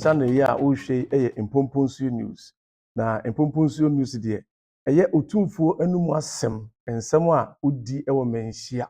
Channel yi a wohwɛ yi yɛ Mpomponsuo News. Na Mpomponsuo News deɛ, ɛyɛ Otumfuo anum asɛm, nsɛm a odi wɔ Manhyia.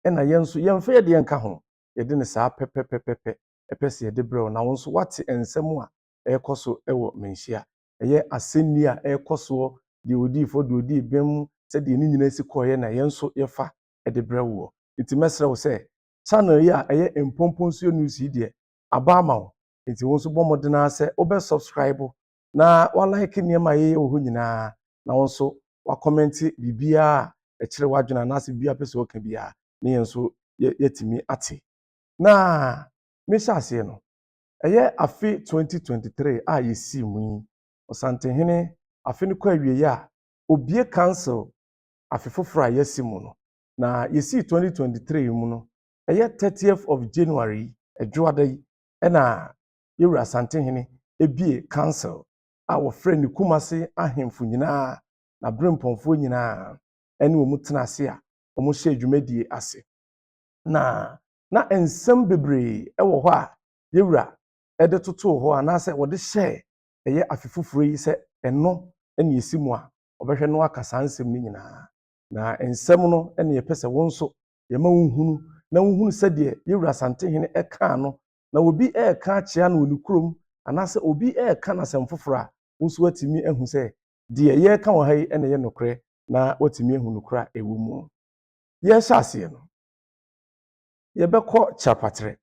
Ɛna yɛn nso yɛmfa yɛn deɛ nka ho. Yɛde no saa pɛpɛpɛpɛ ɛpɛ sɛ yɛde brɛ wo na wo nso woate nsɛm a ɛrekɔ so wɔ Manhyia. Ɛyɛ asɛnni a ɛrekɔ soɔ, deɛ odii fɔ, deɛ odii bem, sɛdeɛ ne nyinaa si kɔeɛ na yɛn nso yɛfa de brɛ woɔ. Nti mɛsrɛ wo sɛ channel yi a ɛyɛ Mpomponsuo News yi deɛ, aba ama wo. Nti wo nso bɔ mmɔden ara sɛ wobɛ subscribe na walike nneɛma a yɛyɛ wɔ hɔ nyinaa, na wo nso wacomment biribiara a ɛkyerɛ w'adwene anaasɛ biribiara pɛ sɛ wɔka biara ne yɛn nso yɛatumi ate. Na mehyɛ aseɛ no, ɛyɛ afe 2023 a yɛsii mu yi, Ɔsantehene afe no kɔ awieeɛ a, obie council afe foforɔ a yɛasi mu no. Na yɛsii 2023 mu no, ɛyɛ 30th of January, Ɛdwoada yi, ɛna yɛwura Asantehene ebie council a wɔfrɛ ne Kumase ahemfo nyinaa na berempɔnfoɔ nyinaa ɛne wɔn tena ase a wɔhyɛ dwumadie ase. Na nsɛm bebree ɛwɔ hɔ a yɛwura ɛde totoo hɔ anaasɛ wɔde hyɛɛ ɛyɛ afe foforɔ yi sɛ ɛno ɛna esi mu a ɔbɛhwɛ no aka saa nsɛm no nyinaa. Na nsɛm no ɛna yɛpɛ sɛ wɔn nso yɛma wohunu na wohunu sɛdeɛ yɛwura Asantehene ɛkaa no, na obi ɛreka akyea no wɔ ne kurom anaasɛ obi ɛreka n'asɛm foforɔ a, wo nso watumi ahu sɛ deɛ yɛreka wɔ ha yi ɛna ɛyɛ nokorɛ na watumi ahu nokorɛ a ɛwɔ mu. Yɛrehyɛ aseɛ no, yɛbɛkɔ Kyerɛpatrɛ.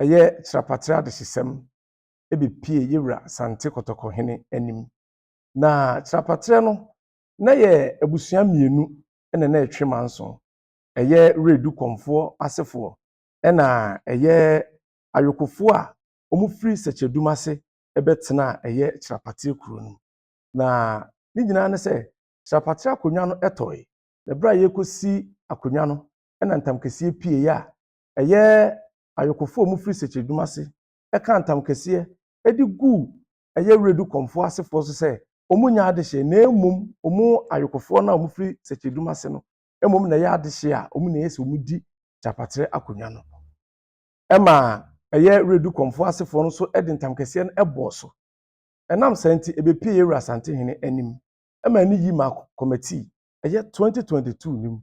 Ɛyɛ Kyerɛpatrɛ adehyesɛm ɛbɛpie yɛwura Asante Kɔtɔkɔhene anim. Na Kyerɛpatrɛ no, na yɛ abusua mmienu ɛna na ɛtwe manso. Ɛyɛ Redu Kɔmfoɔ asefoɔ ɛna ɛyɛ ayokofoɔ a wɔfiri Sɛkyɛdum ase bɛtena ɛyɛ Kyerɛpatrɛ kuro no mu. Na ne nyinaa ne sɛ Kyerɛpatrɛ akonnwa no tɔe. Na berɛ a yɛrekɔsi akonnwa no, ɛna ntam kɛseɛ pieeɛ a ɛyɛ ayokofoɔ a wɔfiri Sɛkyɛdum ase ka ntam kɛseɛ de guu ɛyɛ Redu Kɔmfoɔ asefoɔ so sɛ wɔn nyɛ adehyeɛ na mmom wɔn ayokofoɔ no a wɔfiri Sɛkyɛdum ase no mmom na ɛyɛ adehyeɛ a wɔn na ɛyɛ sɛ wɔdi Kyerɛpatrɛ akonnwa no. Ɛma ɛyɛ Redu Kɔmfoɔ asefoɔ no nso de ntam kɛseɛ no bɔɔ so. Ɛnam saa nti, ɛbɛpie yɛwura Asantehene anim ɛma ani yi ma committee ɛyɛ 2022 no mu.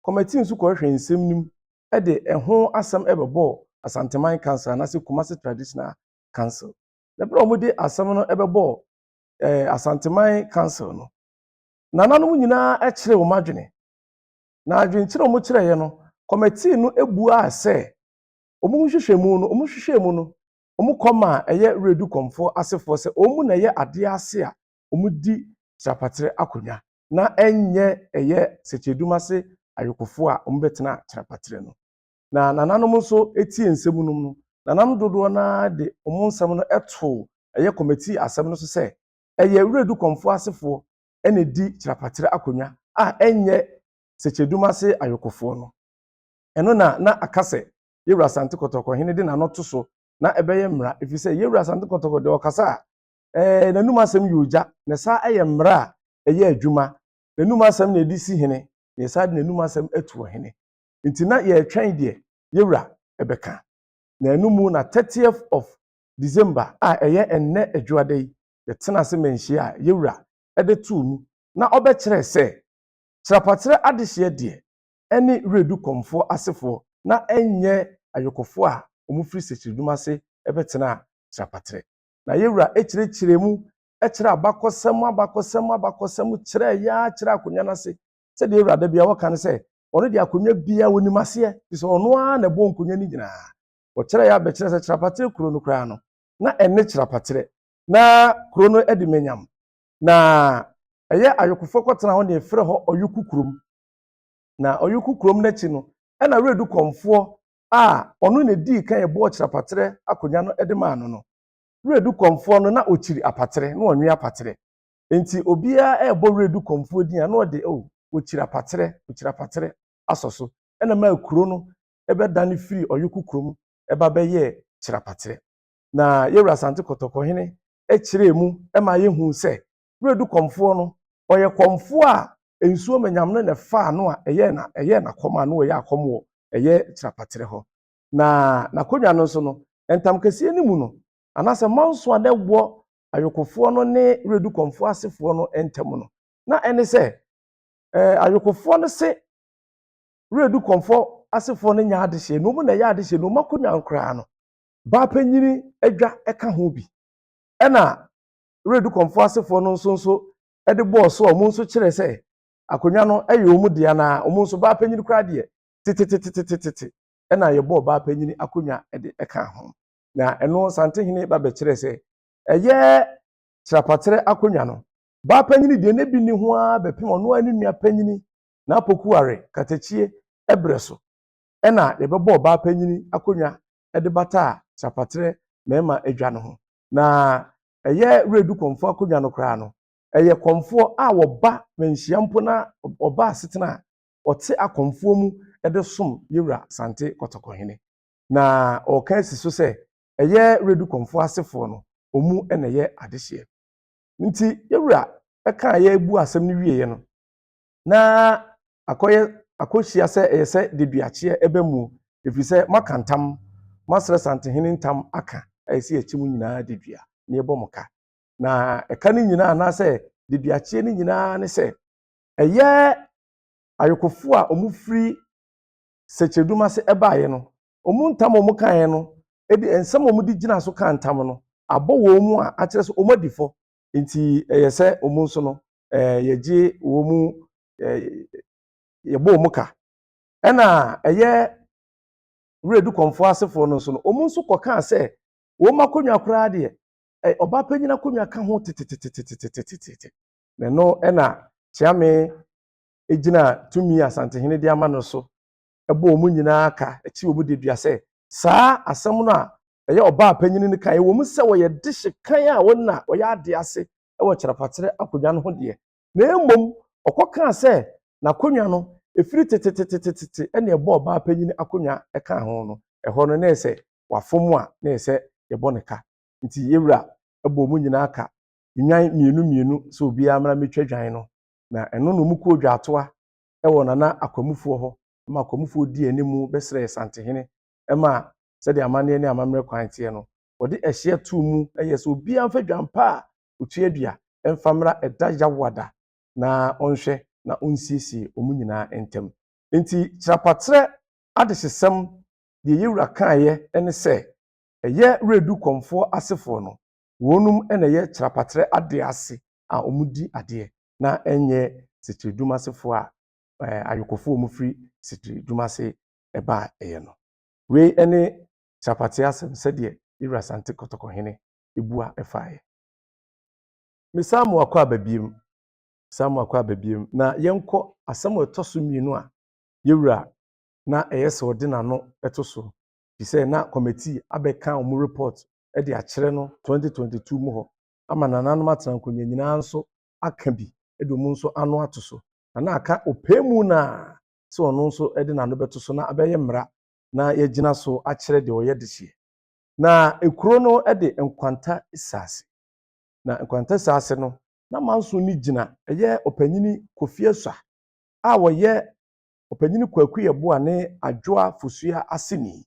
Committee nso kɔhwehwɛ nsɛm no mu de ɛho asɛm bɛbɔɔ Asanteman Council anaasɛ Kumasi Traditional Council. Na berɛ a wɔde asɛm no bɛbɔɔ Asanteman Council no, nananom nyinaa kyerɛɛ wɔn adwene. Na adwenkyerɛ a wɔkyerɛeɛ no, committee no buaa sɛ wɔn nhwehwɛmu no, wɔn hwehwɛ mu no, wɔn kɔ ma ɛyɛ Redu Kɔmfoɔ asefoɔ sɛ wɔn na ɛyɛ adeɛ ase a wɔdi Kyerɛpatrɛ akonnwa na ɛnyɛ ɛyɛ Sɛkyɛdum ase ayokofoɔ a wɔbɛtena Kyerɛpatrɛ no. Na nananom nso tie nsɛm no mu no, nananom dodoɔ naa de wɔn nsɛm no too ɛyɛ committee asɛm no so sɛ ɛyɛ Redu Kɔmfoɔ asefoɔ ɛna di Kyerɛpatrɛ akonnwa a ɛnyɛ Sɛkyɛdum ase ayokofoɔ no. Ɛno na aka sɛ yɛwura Asante Kɔtɔkɔhene de n'ano to so na ɛbɛyɛ mmara, ɛfiri sɛ yɛwura Asante Kɔtɔkɔ deɛ, ɔkasa a n'anum asɛm yɛ ogya na saa ɛyɛ mmara a ɛyɛ adwuma. N'anum asɛm na yɛde si hene na yɛsan de n'anum asɛm atu ɔhene. Nti na yɛretwɛn deɛ yɛwura ɛbɛka. Na ɛno mu na 30th of December a ɛyɛ ɛnnɛ Adwuada yi, yɛtena ase manhyia a yɛwura ɛde too mu na ɔbɛkyerɛ sɛ Kyerɛpatrɛ adehyeɛ deɛ ɛne Redu Kɔmfoɔ asefoɔ na ɛnyɛ ayokofoɔ a wɔfiri Sɛkyɛdum ase bɛtena Kyerɛpatrɛ. Na yɛwura kyerɛkyerɛ mu kyerɛ abakɔsɛm abakɔsɛm abakɔsɛm kyerɛ yaa kyerɛ akonnwa no ase sɛdeɛ yɛwura da bia wɔka no sɛ ɔno deɛ, akonnwa biara wɔnim aseɛ fi sɛ ɔno ara na ɛbɔ nkonnwa no nyinaa. Wɔkyerɛ yɛ abɛkyerɛ sɛ Kyerɛpatrɛ kuro no koraa no, na ɛne Kyerɛpatrɛ na kuro no de manyam na ɛyɛ ayokofoɔ kɔtena hɔ na yɛfrɛ hɔ Ɔyoko kurom. Na Ɔyoko kurom n'akyi no, ɛna Redu Kɔmfoɔ a ɔno na dii kan ɛbɔɔ Kyerɛpatrɛ akonnwa no de maa no. Redu Kɔmfoɔ no na ɔkyiri apatrɛ na ɔnwe apatrɛ, nti obiara ɛrebɔ Redu Kɔmfoɔ din a, na ɔde o ɔkyiri apatrɛ, ɔkyiri apatrɛ asɔ so. Ɛna maa kuro no ɛbɛdane firi Ɔyoko kurom ɛba bɛyɛɛ Kyerɛpatrɛ. Na yɛwura Asante Kɔtɔkɔhene kyerɛɛ mu ma yɛhu sɛ Redu Kɔmfoɔ no ɔyɛ kɔmfoɔ a nsuo manyam no na ɛfaa no a ɛyɛ n'akɔm a na ɔyɛ akɔm wɔ ɛyɛ Kyerɛpatrɛ hɔ. Na n'akonnwa no nso no, ntam kɛseɛ no mu no anaasɛ manso a na ɛwɔ ayokofoɔ no ne Wiredu Kɔmfoɔ asefoɔ no ntam no, na ɛne sɛ ayokofoɔ no se Wiredu Kɔmfoɔ asefoɔ no nyɛ adehyeɛ na wɔn na ɛyɛ adehyeɛ na wɔn akonnwa koraa no, baa panyini adwa ka ho bi. Ɛna Wiredu Kɔmfoɔ asefoɔ no nso de bɔɔ so a wɔn nso kyerɛ sɛ akonnwa no yɛ wɔn dea, na wɔn nso baa panyin koraa deɛ, tetetetetete ɛna yɛbɔɔ baa panyin akonnwa de ka ho. Na ɛno Santehene ba bɛkyerɛ sɛ ɛyɛ kyerɛpatrɛ akonnwa no, baa panyin deɛ, ne bi ni ho ara bɛpem ɔno ara ne nua panyin n'apokuware katakyie brɛ so, ɛna yɛbɛbɔ ɔbaa panyin akonnwa de bata kyerɛpatrɛ mmarima adwa no ho. Na ɛyɛ Wiredu Kɔmfoɔ akonnwa no koraa no, ɛyɛ kɔmfoɔ a wɔba manhyia mpo na ɔba asetena a ɔte akɔmfoɔ mu de som Yɛwura Sante Kɔtɔkɔhene. Na ɔka asi so sɛ ɛyɛ Wiredu Kɔmfoɔ asefoɔ no ɔmu na ɛyɛ adehyeɛ. Nti Yɛwura ɛka a yɛrebu asɛm no wieɛ no, na akɔyɛ akɔhyia sɛ ɛyɛ sɛ deduakyeɛ ɛbɛ mu, ɛfiri sɛ moaka ntam, moasrɛ Santehene ntam aka ɛyɛ sɛ yɛkyi mu nyinaa dedua na yɛbɔ mo ka. Na ɛka no nyinaa anaasɛ deduakyeɛ no nyinaa ne sɛ ɛyɛ ayokofoɔ a wɔn firi Sɛkyɛdum ase ɛbaeɛ no, wɔn ntam a wɔn kaeɛ no, ɛde nsɛm a wɔde gyina so ka ntam no abɔ wɔn mu a akyerɛ sɛ wɔn adi fɔ. Nti ɛyɛ sɛ wɔn nso no yɛgye wɔn mu yɛbɔ wɔn ka. Ɛna ɛyɛ Wiredu Kɔmfoɔ asefoɔ no nso no, wɔn nso kɔkaa sɛ wɔn akonnwa koraa deɛ, ɔbaa panyin akonnwa ka ho tetetetetetete. Na ɛno ɛna Kyeame gyina tumi Asantehene de ama no so ɛbɔ wɔn nyinaa ka akyi wɔn de dua sɛ saa asɛm no a ɛyɛ ɔbaa panyin no kan ɛwɔ mu sɛ wɔyɛ dehye kan a wɔn na wɔyɛ ade ase ɛwɔ kyerɛpatrɛ akonnwa no ho deɛ, na mmom ɔkɔkaa sɛ n'akonnwa no efiri tetetetete ɛna ɛbɔ ɔbaa panyin akonnwa ɛka ho no, ɛhɔ no na yɛ sɛ wafom a na yɛ sɛ yɛbɔ ne ka. Nti Yɛwura ɛbɔ wɔn nyinaa ka nnwan mmienu mmienu sɛ obiara mmra mmetwa dwan no. Na ɛno na wɔn kɔɔ dwaatoa ɛwɔ Nana Akwamufoɔ hɔ ma Akwamufoɔ di anim bɛsrɛ Santehene ɛma sɛdeɛ amanneɛ ne amammerɛ kwan teɛ no, wɔde ɛhyeɛ too mu ɛyɛ sɛ obiara mfa dwan pa a otua dua ɛmfa mmra ɛda Yawada na ɔnhwɛ na ɔnsiesie wɔn nyinaa ntam. Nti kyerɛpatrɛ adehyesɛm deɛ Yɛwura kaeɛ ne sɛ ɛyɛ Wiredu Kɔmfoɔ asefoɔ no, wɔnom na ɛyɛ kyerɛpatrɛ adeɛ ase a wɔdi adeɛ, na ɛnyɛ Sɛkyerɛdum asefoɔ a ayokofoɔ a wɔfiri Sɛkyerɛdum ase ɛbaa ɛyɛ no. Wei ne kyerɛpatrɛ asɛm sɛdeɛ Yɛwura Sante Kɔtɔkɔhene ebua ɛfaeɛ. Mesan mo akɔ aba biem, san mo akɔ aba biem. Na yɛnkɔ asɛm a ɛtɔ so mmienu a Yɛwura na ɛyɛ sɛ ɔde n'ano ɛto so, fi sɛ na committee abɛka wɔn report de akyerɛ no 2022 mu hɔ ama nananom atena nkonnwa nyinaa nso aka bi de wɔn nso ano ato so, na aka ɔpɛ na sɛ ɔno nso de n'ano bɛto so na abɛyɛ mmara na yɛgyina so akyerɛ deɛ ɔyɛ dehyeɛ. Na ekuro no de Nkwanta Saase, na Nkwanta Saase no na manso no gyina ɛyɛ Ɔpanyini Kofi Asua a wɔyɛ Ɔpanyini Kwaku Yɛboa ne Adwoa Fosua aseni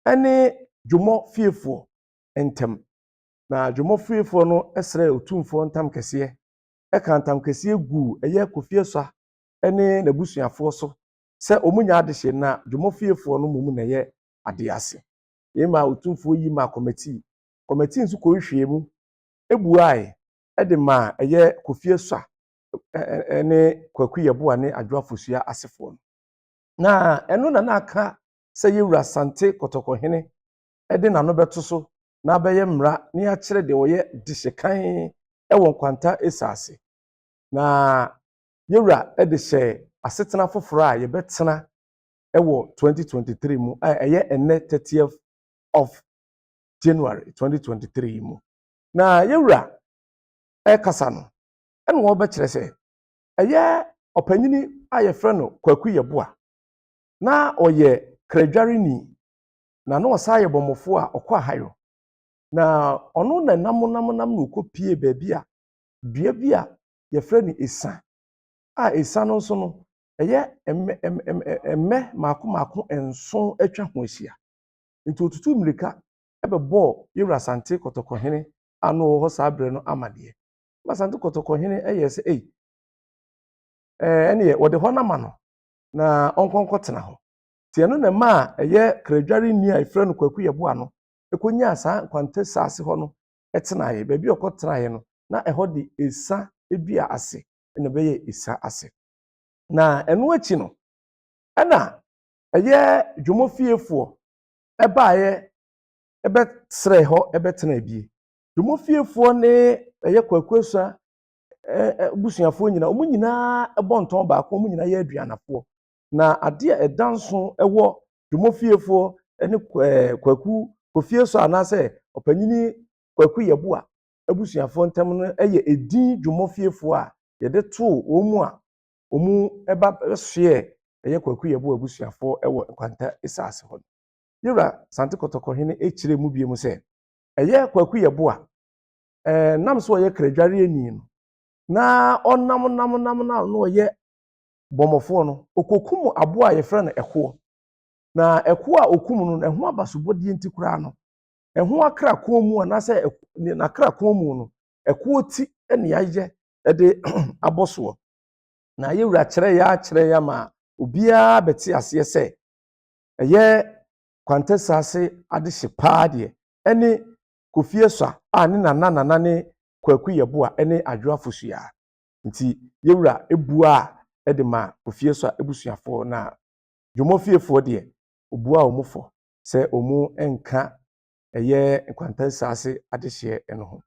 ɛne Dwomɔ fiefoɔ ntam. Na Dwomɔ fiefoɔ no srɛ Otumfoɔ ntam kɛseɛ, ɛka ntam kɛseɛ gu ɛyɛ Kofi Asua ne n'abusuafoɔ so sɛ wɔn nya adehye na Dwomɔ fiefoɔ no mmom na ɛyɛ adeɛ ase. Yɛn ma Otumfoɔ yi ma committee nso kɔhwehwɛ mu ebuae ɛde ma ɛyɛ Kofi Asua ɛne Kwaku Yɛboa ne Adwoa Fosua asefoɔ no. Na ɛno na n'aka sɛ Yɛwura Sante Kɔtɔkɔhene ɛde n'ano bɛto so na abɛyɛ mmara na yɛakyerɛ deɛ ɔyɛ dehyekan ɛwɔ Nkwanta Esaase. Na Yɛwura ɛde hyɛ asetena foforɔ a yɛbɛtena ɛwɔ 2023 mu a ɛyɛ ɛnɛ 30th of January 2023 yi mu. Na Yɛwura ɛrekasa no, ɛna wɔbɛkyerɛ sɛ ɛyɛ ɔpanyini a yɛfrɛ no Kwaku Yɛboa na ɔyɛ kradwareni na ɔsan yɛ bɔmmɔfoɔ a ɔkɔ ahayɔ. Na ɔno na nam nam nam na ɔkɔpie baabi a dua bi a yɛfrɛ no esa, a esa no nso no ɛyɛ mmɛ mmaako mmaako 7 atwa ho ahyia. Nti otutu mmirika. bɛbɔɔ Yewura Asante Kɔtɔkɔhene a na ɔwɔ hɔ saa berɛ no amaneɛ. Ma Asante Kɔtɔkɔhene yɛɛ sɛ, ei, ɛneɛ wɔde hɔ no ama no na ɔnkɔ nkɔtena hɔ. Nti ɛno na ɛmaa ɛyɛ kradwareni a yɛfrɛ no Kwaku Yeboah no ɛkɔnyaa saa Nkwanta Saase hɔ no tenaeɛ. Baabi a ɔkɔtenaeɛ no, na ɛhɔ de esa dua ase na ɛbɛyɛ esa ase. Na ɛno akyi no, ɛna ɛyɛ Dwomo fiefoɔ ɛbaeɛ ɛbɛsrɛɛ hɔ ɛbɛtenaa bie. Dwomo fiefoɔ ne ɛyɛ Kwaku Asua abusuafoɔ nyinaa, wɔn nyinaa bɔ ntɔn baako, wɔn nyinaa yɛ aduanafoɔ. Na adeɛ a ɛda nso wɔ Dwomo fiefoɔ ne Kwaku Kofi Asua anaasɛ Ɔpanyini Kwaku Yeboah abusuafoɔ ntam no yɛ edin Dwomo fiefoɔ a yɛde too wɔn mu a wɔn ba bɛsoɛɛ ɛyɛ Kwaku Yeboah abusuafoɔ wɔ Nkwanta Esaase hɔ no. Yewura Asante Kɔtɔkɔhene kyerɛ mu bio sɛ ɛyɛ Kwaku Yeboah nam so ɔyɛ kradwareni no na ɔnam nam nam nam na ɔyɛ bɔmmɔfoɔ no, okokum aboa a yɛfrɛ no ɛkoɔ. Na ɛkoɔ a okum no, ɛho abasobɔdeɛ nti koraa no, ɛho akra kɔn mu anaasɛ n'akra kɔn mu no, ɛkoɔ ti na yɛayɛ de abɔ soɔ. Na yɛwura kyerɛ yɛ akyerɛ yɛ ama obiara bɛte aseɛ sɛ ɛyɛ Kwanta Saase adehye paa deɛ ɛne Kofi Asua a ne nana nana ne Kwaku Yeboah ne Adwoa Fosuaa. Nti yɛwura ebua a de ma Kofi Asua abusuafoɔ, na Dwomo fiefoɔ deɛ, obua wɔn fɔ sɛ wɔn nka ɛyɛ Nkwanta Saase adehyeɛ no ho.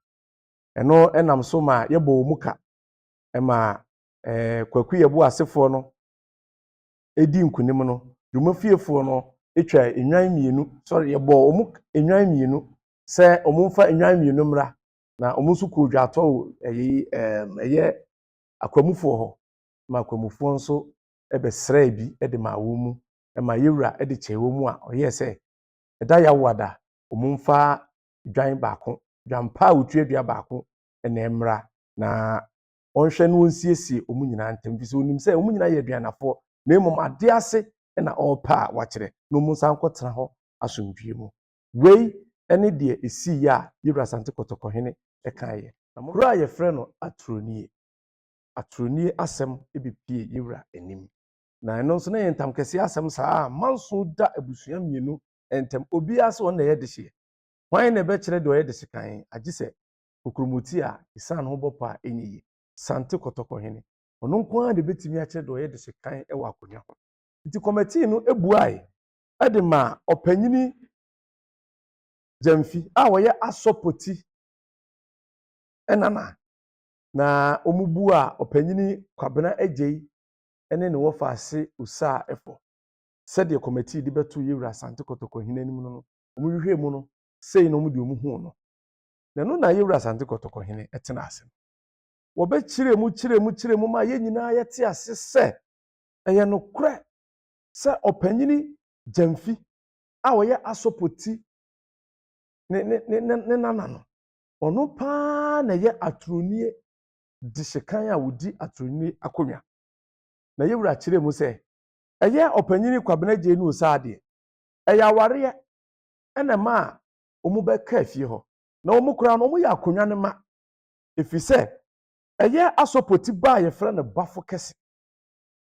Ɛno nam so ma yɛbɔ wɔn mu ka ma Kwaku Yeboah asefoɔ no edi nkunim no, Dwomo fiefoɔ no atwa nnwan mmienu, sorry, yɛbɔ wɔn nnwan mmienu sɛ wɔn mfa nnwan mmienu mmra, na wɔn nso kɔ dwatɔ wɔ ɛyi ɛyɛ akwamufoɔ hɔ, ma akwamufoɔ nso bɛsrɛɛ bi de maa wɔn mu, ma yɛwura de kyɛɛ wɔn mu a ɔyɛɛ sɛ ɛda Yawoada wɔn mfa dwan baako, dwan pa a otua dua baako na mmra na ɔnhwɛ na ɔnsiesie wɔn nyinaa ntam, fi sɛ onim sɛ wɔn nyinaa yɛ aduanafoɔ, na mmom ade ase na ɔrepɛ a wakyerɛ na wɔn nsan nkɔtena hɔ asomdwie mu. Wei ne deɛ esiiɛ a Yɛwura Asante Kɔtɔkɔhene kaeɛ. Kuro a yɛfrɛ no Atronie, Atronie asɛm bɛpie Yɛwura anim. Na ɛno nso na yɛ ntam kɛseɛ asɛm saa a manso da abusua mmienu ntam. Obiara sɛ ɔno na ɛyɛ dehyeɛ. Hwan na ɛbɛkyerɛ deɛ ɔyɛ dehye kan? Agye sɛ kokuromoti a esiane ho bɔ pa a ɛnyɛ yie. Sante Kɔtɔkɔhene, ɔno nko ara na ebɛtumi akyerɛ deɛ ɔyɛ dehye kan wɔ akonnwa ho. Nti kɔmɛtii no ebuae ɛde ma Ɔpanyini Gyamfi a wɔyɛ Asɔpɔti ɛnana, na wɔn bu a Ɔpanyini Kwabena Agyei ne ne wɔfaase Osaa ɛfɔ sɛdeɛ kɔmɛtii de bɛto Yɛwura Asante Kɔtɔkɔhene anim no, wɔn hwehwɛ mu no, sei na wɔn de wɔn huu no. Na ɛno na Yɛwura Asante Kɔtɔkɔhene tena ase no. Wɔbɛkyerɛ mu, kyerɛ mu, kyerɛ mu ma yɛn nyinaa yɛte ase sɛ ɛyɛ nokorɛ sɛ Ɔpanyini Gyamfi a ɔyɛ Asɔpɔti ne nana no, ɔno paa na ɛyɛ Atronie dehyekan a wɔdi Atronie akonnwa. Na yɛwura kyerɛ mu sɛ ɛyɛ Ɔpanyini Kwabena Agyei ne Osaa deɛ, ɛyɛ awareɛ ɛna ɛma a wɔn bɛka fie hɔ, na wɔn koraa no wɔn yɛ akonnwa no ma, ɛfiri sɛ ɛyɛ Asɔpɔti ba a yɛfrɛ no Bafo Kɛse,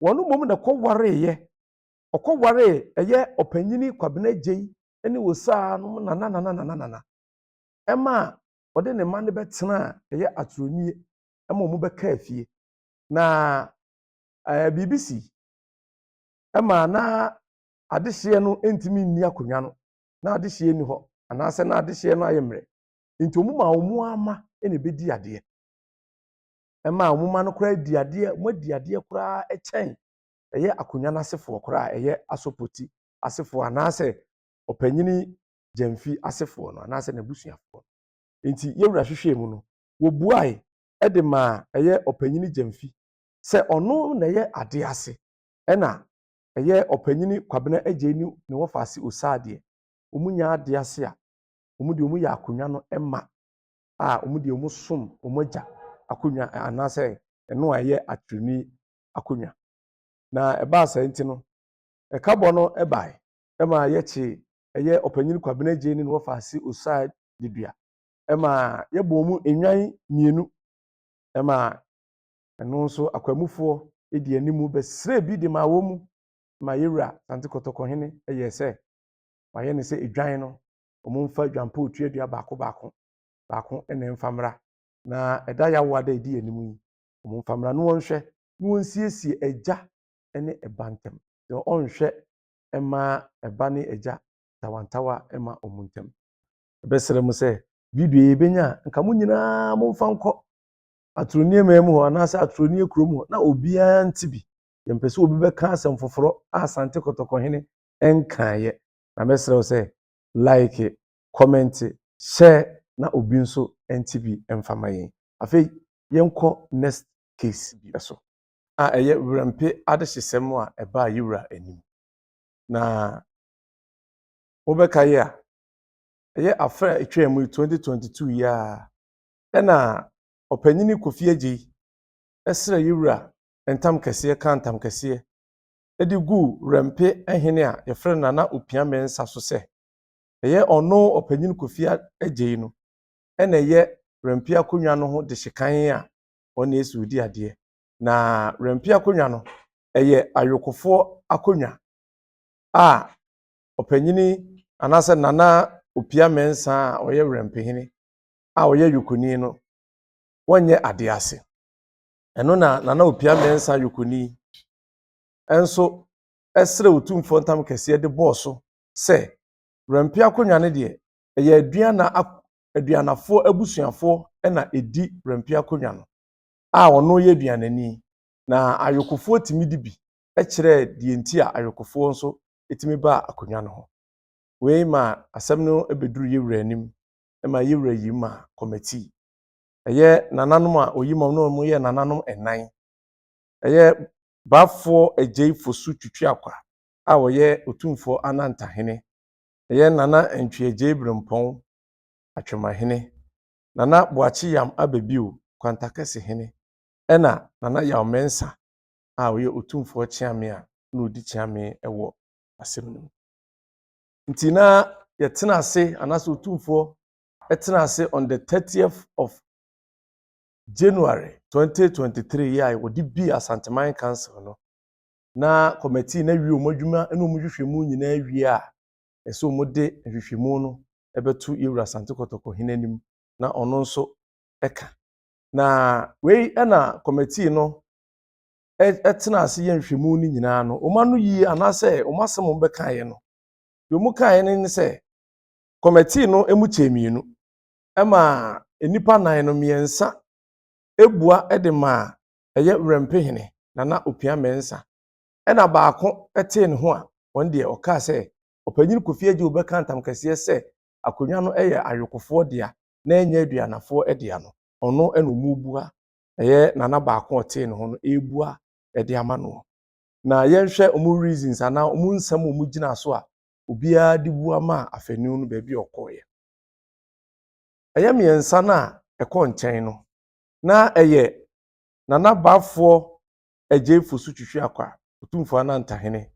wɔn mmom na ɛkɔwareeɛ, ɔkɔwaree ɛyɛ Ɔpanyini Kwabena Agyei ne Osaa no nana nana nana nana, ɛma a ɔde ne mma no bɛtena a ɛyɛ Atronie ɛma wɔn bɛka fie. Na biribi si ɛma na adehyeɛ no ntumi nni akonnwa no, na adehyeɛ ni hɔ anaasɛ na adehyeɛ no ayɛ mmerɛ, nti wɔn ma wɔn ama na ebɛdi adeɛ, ɛma wɔn ma no koraa di adeɛ, wɔn adi adeɛ koraa kyɛn ɛyɛ akonnwa n'asefoɔ koraa, ɛyɛ Asɔpɔti asefoɔ anaasɛ Ɔpanyini Gyamfi asefoɔ no anaasɛ n'abusuafoɔ. Nti yɛwura hwehwɛ mu no, wɔbuae ɛde maa ɛyɛ Ɔpanyini Gyamfi sɛ ɔno na ɛyɛ ade ase, ɛna ɛyɛ Ɔpanyini Kwabena Agyei ne ne wɔfaase Osaa deɛ, wɔn nya ade ase a wɔn deɛ wɔn yɛ akonnwa no ma a wɔn deɛ wɔn som wɔn agya akonnwa anaasɛ ɛno a ɛyɛ Atroni akonnwa. Na ɛbaa saa nti no, ɛkabɔ no ɛbae ɛma yɛkye. Ɛyɛ Ɔpanyin Kwabena Agyei ne ne wɔfa ase Osae Dedua ɛma yɛbɔ mu nnwan mmienu, ɛma ɛno nso akwamufoɔ di anim bɛsrɛ bi de ma wɔn mu ma yɛwura Asante Kɔtɔkɔhene yɛ sɛ wayɛ ne sɛ edwan no, wɔn mfa dwampa otuadua baako baako baako na mfa mmra, na ɛda yawoa da edi anim yi, wɔn mfa mmra na wɔnhwɛ na wɔnsiesie agya ne ɛba ntam, deɛ ɔnhwɛ mma ɛba ne agya ntawantawa ma wɔn ntam. Ɛbɛsrɛ mo sɛ video yi ebenya a, nka mo nyinaa momfa nkɔ Atoronie man mu hɔ anaasɛ Atoronie kurom hɔ na obiara nte bi. Yɛmpɛ sɛ obi bɛka asɛm foforɔ a Asante Kɔtɔkɔhene nkaeɛ. Na mɛsrɛ wo sɛ like, comment, share na obi nso nte bi mfa ma yɛn. Afei yɛnkɔ next case bi so a ɛyɛ Werɛmpe adehyesɛm a ɛbaa yɛwura anim. Na wobɛkae a, ɛyɛ afe a ɛtwaa mu yi, 2022 yi a, ɛna Ɔpanyini Kofi Agyei ɛsrɛ yɛwura ntam kɛseɛ ka ntam kɛseɛ de guu Werɛmpe hene a yɛfrɛ no Nana Opia Mensah so sɛ ɛyɛ ɔno Ɔpanyin Kofi Agyei no ɛna ɛyɛ Werɛmpe akonnwa no ho dehyekan a ɔne esi odi adeɛ. Na Werɛmpe akonnwa no ɛyɛ ayokofoɔ akonnwa a ɔpanyini anaasɛ Nana Opia Mensah a ɔyɛ Werɛmpehene a ɔyɛ yokoni no wɔnyɛ adeɛ ase. Ɛno na Nana Opia Mensah yokoni nso ɛsrɛ Otumfoɔ ntam kɛseɛ de bɔɔ so sɛ Werɛmpe akonnwa no deɛ, ɛyɛ Aduana, Aduanafoɔ abusuafoɔ na ɛdi Werɛmpe akonnwa no a ɔno yɛ aduanani, na ayokofoɔ tumi di bi kyerɛ deɛ nti a ayokofoɔ nso tumi baa akonnwa no ho. Wei ma asɛm no bɛduru yɛwura anim ma yɛwura yi ma committee. Ɛyɛ nananom a oyi ma no, wɔn yɛ nananom nnan. Ɛyɛ Baafoɔ Agyei Fosu Twitwi Akwa a ɔyɛ Otumfoɔ Anantahene. Ɛyɛ Nana Ntwi Agyei Berempɔn Atwemahene. Nana Boakye Yam Ababio Kwantakɛsehene, ɛna Nana Yaw Mensah a ɔyɛ Otumfoɔ Kyeame a na odi Kyeame wɔ asɛm no mu. Nti na yɛtena ase anaasɛ Otumfoɔ tena ase on the 30th of January 2023 yi a wɔde bii Asanteman Council no, na committee no awie wɔn adwuma ne wɔn nhwehwɛmu nyinaa wie a, ɛsɛ wɔde nhwehwɛmu no bɛto yɛwura Asante Kɔtɔkɔ hene anim na ɔno nso ka. Na wei na committee no ɛtena ase yɛ nhwehwɛmu no nyinaa no, wɔn ano yie anaasɛ wɔn asɛm a wɔbɛkaeɛ no, deɛ wɔn kaeɛ no ne sɛ committee no mu kyɛ mmienu ɛma nnipa nnan no, mmiɛnsa ebua de maa ɛyɛ Werɛmpehene Nana Opia Mensah, ɛna baako tee ne ho a wɔn deɛ ɔkaa sɛ Ɔpanyin Kofi Agye bɛka ntam kɛseɛ sɛ akonnwa no yɛ ayokofoɔ dea na ɛnyɛ aduanafoɔ dea no, ɔno na ɔmu bua. Ɛyɛ nana baako a ɔtee ne ho no ebua de ama no. Na yɛnhwɛ wɔn reasons anaa wɔn nsɛm a wɔn gyina so a obiara de bua ma afanu no baabi a ɔkɔɔeɛ. Ɛyɛ mmiɛnsa no a ɛkɔ nkyɛn no, na ɛyɛ Nana Baafoɔ Agyei Fosu Twitwi Akwa, Otumfoɔ Anantahene,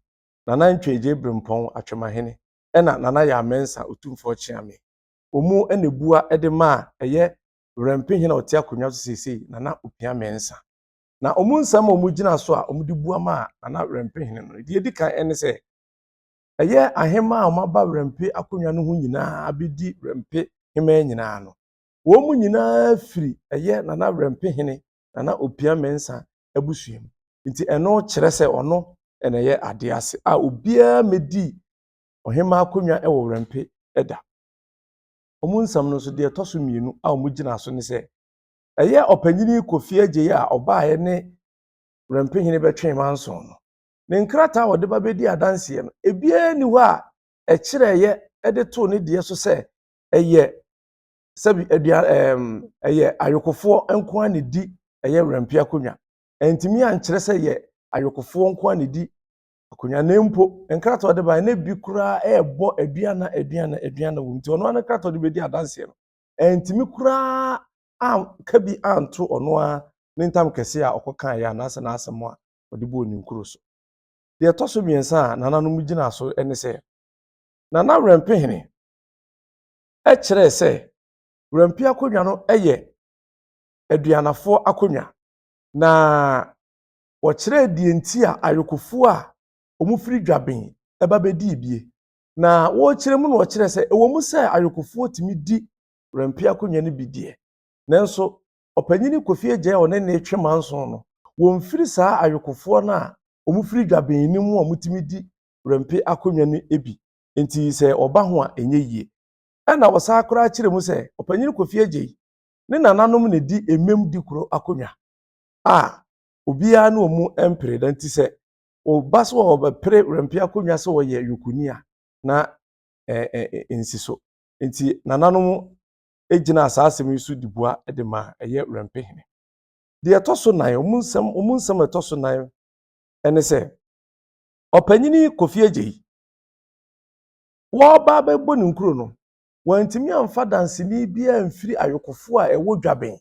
Nana Ntwi Agyei Berempɔn Atwemahene, ɛna Nana Yaw Mensah Otumfoɔ Kyeame. Wɔn na ebua de maa ɛyɛ Werɛmpehene a ɔte akonnwa so seesei, Nana Opia Mensah. Na wɔn nsɛm a wɔgyina so a wɔde bua maa Nana Werɛmpehene no, deɛ edi kan ne sɛ ɛyɛ ahemmaa a wɔaba Werɛmpe akonnwa no ho nyinaa abɛdi Werɛmpe hemaa nyinaa no, wɔn mu nyinaa firi ɛyɛ Nana Werɛmpehene Nana Opia Mensah abusua mu. Nti ɛno kyerɛ sɛ ɔno na ɛyɛ adeɛ ase a obiara mmɛdi ɔhemaa akonnwa wɔ Werɛmpe da. Wɔn nsɛm no nso, deɛ ɛtɔ so mmienu a wɔgyina so ne sɛ ɛyɛ Ɔpanyini Kofi Agyei a ɔbaeɛ ne Werɛmpehene bɛtwee manson no, ne nkrataa a ɔde ba bɛdi adanseɛ no, ebiara nni hɔ a ɛkyerɛeɛ de too ne deɛ so sɛ ɛyɛ sɛbi adua ɛyɛ ayokofoɔ nko ara na di ɛyɛ Werɛmpe akonnwa. Ntumi ankyerɛ sɛ yɛ ayokofoɔ nko ara na di akonnwa, na mpo nkrataa a ɔde baeɛ na bi koraa ɛrebɔ Aduana, Aduana, Aduana wɔ mu. Nti ɔno ara ne nkrataa a ɔde bɛdi adanseɛ no, ntumi koraa anka bi anto ɔno ara ne ntam kɛseɛ a ɔkɔkaeɛ anaasɛ n'asɛm a ɔde bɔɔ ne nkuro so. Deɛ ɛtɔ so mmiɛnsa a nananom gyina so ne sɛ Nana Werɛmpehene kyerɛɛ sɛ Werɛmpe akonnwa no yɛ aduanafoɔ akonnwa, na wɔkyerɛɛ deɛ nti a ayokofoɔ a wɔfiri Dwaben ba bɛdii bie. Na wɔrekyerɛ mu na wɔkyerɛ sɛ ɛwɔ mu sɛ ayokofoɔ tumi di Werɛmpe akonnwa no bi deɛ, nanso ɔpanyini Kofi Adjei a ɔne ne retwe manso no, wɔmfiri saa ayokofoɔ no a wɔfiri Dwaben no mu a wɔtumi di Werɛmpe akonnwa no bi. Nti sɛ ɔba ho a ɛnyɛ yie. Ɛna wɔsan koraa kyerɛ mu sɛ ɔpanyini Kofi Adjei ne nananom na ɛdi emem di kuro akonnwa a obiara ne wɔn mpere da, nti sɛ ɔba so a ɔbɛpere Werɛmpe akonnwa sɛ ɔyɛ yokuni a na ɛɛ nsi so. Nti nananom gyina saa asɛm yi so de bua de ma ɛyɛ Werɛmpe hene. Deɛ ɛtɔ so nan, wɔn nsɛm a ɛtɔ so nan ne sɛ ɔpanyini Kofi Adjei wɔreba abɛbɔ ne nkuro no, wɔntumi amfa danseni biara mfiri ayokofoɔ a ɛwɔ Dwaben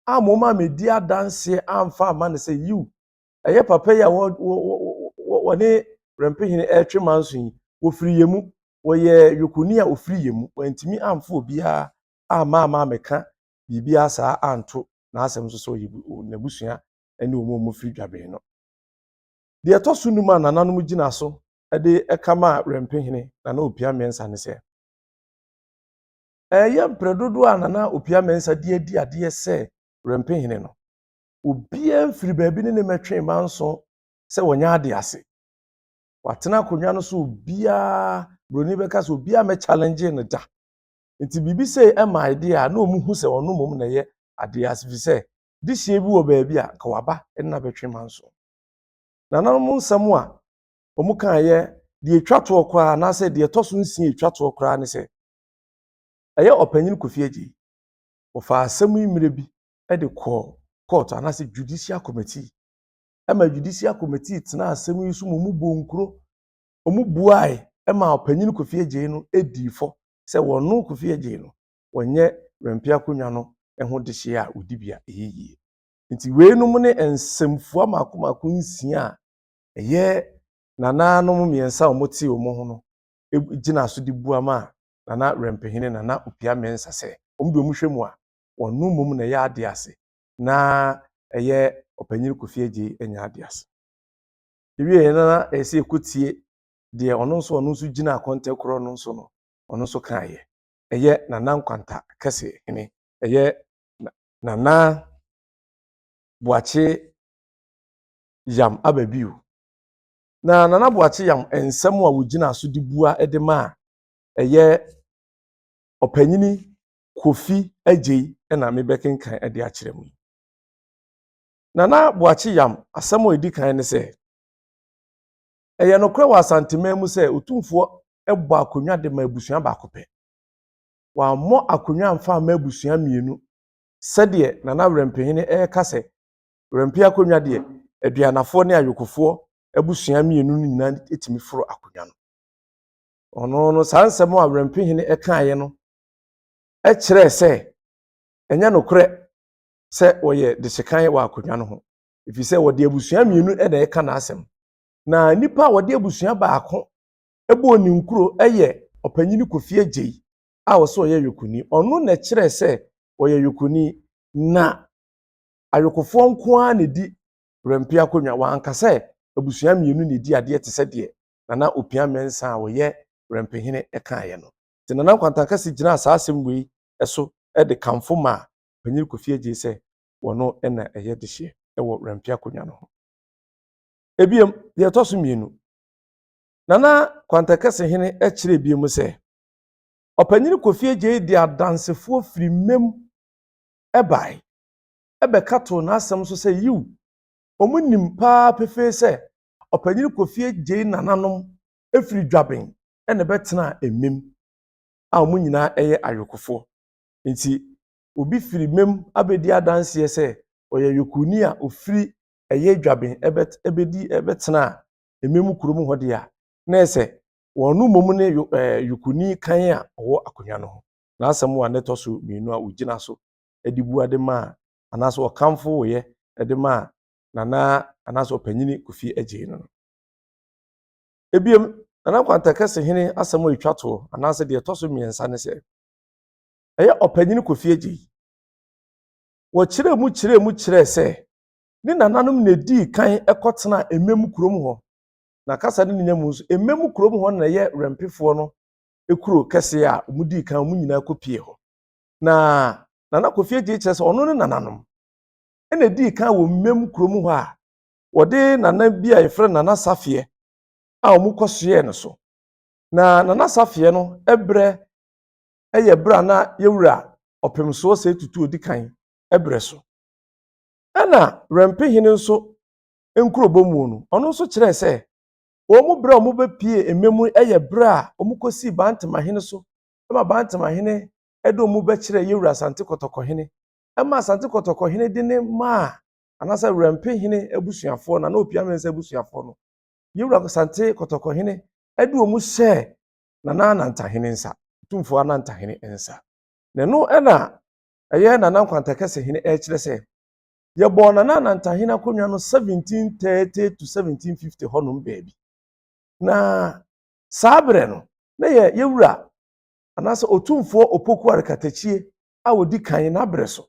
a wɔn amedi adanseɛ amfa ama no sɛ yiw, ɛyɛ papa yi a wɔne Werɛmpehene ɛretwe manso yi, wɔfiri yɛn mu, wɔyɛ yokoni a ofiri yɛn mu. Wɔntumi amfa obiara amma amɛka biribiara saa anto n'asɛm so sɛ ɔyɛ n'abusua ne wɔn a wɔfiri Dwaben no. Deɛ ɛtɔ so num a nananom gyina so de kama Werɛmpehene Nana Opia Mensah ne sɛ ɛyɛ mprɛ dodoɔ a Nana Opia Mensah de adi adeɛ sɛ Werɛmpehene no, obiara mfiri baabi ne ne mɛtwe manso sɛ wɔnyɛ ade ase. Watena akonnwa no so, obiara, buroni bɛka sɛ obiara mɛ challenge no da. Nti biribi sɛ ɛma adeɛ a na wɔn hu sɛ ɔno mmom na ɛyɛ adeɛ ase, fi sɛ dehyeɛ bi wɔ baabi a nka waba ɛna bɛtwe manso. Nananom nsɛm a wɔn kaeɛ deɛ etwa toɔ koraa anaasɛ deɛ ɛtɔ so 6 etwa toɔ koraa ne sɛ ɛyɛ ɔpanyin Kofi Adjei wɔfa asɛm yi mmerɛ bi de kɔɔ court anaasɛ judicial committee, ɛma judicial committee tena asɛm yi so ma wɔn bɔ nkuro, wɔn buae ɛma ɔpanyin Kofi Adjei no dii fɔ sɛ wɔn Kofi Adjei no wɔnyɛ Werɛmpe akonnwa no ho dehyeɛ a ɔdi bi a ɛyɛ yie. Nti weinom ne nsɛmfua mako mako 6 a ɛyɛ nananom 3 a wɔte wɔn ho no gyina so de bua ma Nana Werɛmpehene Nana Opia Mensah sɛ wɔn de wɔn hwɛ mu a, wɔn mmom na ɛyɛ ade ase na ɛyɛ ɔpanyin Kofi Adjei anya ade ase. Ewie na ɛsɛ sɛ yɛkɔtie deɛ ɔno nso gyina akɔntɛ korɔ no nso no, ɔno nso kaeɛ. Ɛyɛ Nana Nkwanta Kɛse hene, ɛyɛ Nana Boakye Yam aba bio. Na Nana Boakye Yam nsɛm a wogyina so de bua de ma a ɛyɛ ɔpanyini Kofi Adjei na mebɛkenkan de akyerɛ mu yi. Nana Boakye Yam asɛm a edi kan ne sɛ ɛyɛ nokorɛ wɔ Asanteman mu sɛ Otumfoɔ bɔ akonnwa de ma abusua baako pɛ. Wammɔ akonnwa amfa amma abusua mmienu sɛdeɛ Nana Werɛmpehene ɛreka sɛ Werɛmpe akonnwa deɛ, aduanafoɔ ne ayokofoɔ abusua mmienu no nyinaa tumi foro akonnwa no. Ɔno no, saa nsɛm a Werɛmpehene kaeɛ no kyerɛɛ sɛ ɛnyɛ nokorɛ sɛ wɔyɛ dehyekan wɔ akonnwa no ho, ɛfiri sɛ wɔde abusua mmienu na ɛka n'asɛm. Na nipa a wɔde abusua baako bɔɔ ne nkuro yɛ ɔpanyini Kofi Adjei a wɔsɛ ɔyɛ yokoni. Ɔno na ɛkyerɛ sɛ ɔyɛ yokoni na ayokofoɔ nko ara na di Werɛmpe akonnwa. Wanka sɛ abusua mmienu na edi adeɛ te sɛ deɛ Nana Opia Mensah a wɔyɛ Werɛmpehene kaeɛ no. Nti Nana Nkwantakɛse gyinaa saa asɛm wei so de kamfo maa Panyin Kofi Adjei sɛ wɔno na ɛyɛ dehyeɛ wɔ Werɛmpe akonnwa no ho. Ebiem, deɛ ɛtɔ so mmienu, Nana Kwantakɛse hene kyerɛ ebiem sɛ ɔpanyin Kofi Adjei de adansefoɔ firi mmem bae ɛbɛka too n'asɛm so sɛ yiw, wɔn nim paa pefee sɛ ɔpanyin Kofi Adjei nananom efiri Dwaben ɛna ɛbɛtena mmem a wɔn nyinaa yɛ ayokofoɔ. Nti obi firi mmem abɛdi adanseɛ sɛ ɔyɛ yokoni a ofiri ɛyɛ Dwaben ɛbɛdi ɛbɛtena mmem kurom hɔ deɛ a, na ɛsɛ wɔn mmom ne yokoni kan a ɔwɔ akonnwa no ho. N'asɛm a ne tɔ so mmienu a ogyina so de bu ade maa anaasɛ ɔkamfo wɔyɛ de maa Nana anaasɛ ɔpanyini Kofi Adjei no. Ebiem, Nana Nkwantakɛse hene asɛm a ɛtwa toɔ anaasɛ deɛ ɛtɔ so mmiɛnsa ne sɛ, ɛyɛ Ɔpanyin Kofi Agyei. Wɔkyerɛɛ mu kyerɛɛ mu kyerɛɛ sɛ ne nananom na edii kan kɔtenaa Emem kurom hɔ. Na kasa no nyinaa mu nso, Emem kurom hɔ na ɛyɛ Werɛmpefoɔ no kuro kɛseɛ a wɔdii kan wɔn nyinaa kɔpie hɔ. Na Nana Kofi Agyei kyerɛ sɛ ɔno ne nananom na edii kan wɔ Mmem kurom hɔ a wɔde nana bi a yɛfrɛ no Nana Safeɛ a wɔkɔsoɛɛ no so. Na Nana Safeɛ no berɛ yɛ berɛ a na yɛwura Ɔpemsoɔ Sɛ Tutu odi kan berɛ so. Ɛna Werɛmpehene nso nkurobɔ mu no, ɔno nso kyerɛɛ sɛ wɔn mu berɛ a wɔbɛpie mmɛ mu yɛ berɛ a wɔkɔsii Bantemahene so ma Bantemahene de wɔn bɛkyerɛɛ Yɛwura Asante Kɔtɔkɔhene ma Asante Kɔtɔkɔhene de ne maa anaasɛ Werɛmpehene abusuafoɔ no anaa Opia Mensah abusuafoɔ no, Yɛwura Asante Kɔtɔkɔhene de wɔn hyɛɛ Nana Anantahene nsa, Otumfoɔ Anantahene nsa. Na ɛno na ɛyɛ Nana Nkwantakɛse hene ɛrekyerɛ sɛ yɛbɔɔ Nana Anantahene akonnwa no 1730 to 1750 hɔnom baabi. Na saa berɛ no, na yɛ yɛwura anaasɛ Otumfoɔ Opoku Arekatakyi a ɔdi kan n'abrɛ so.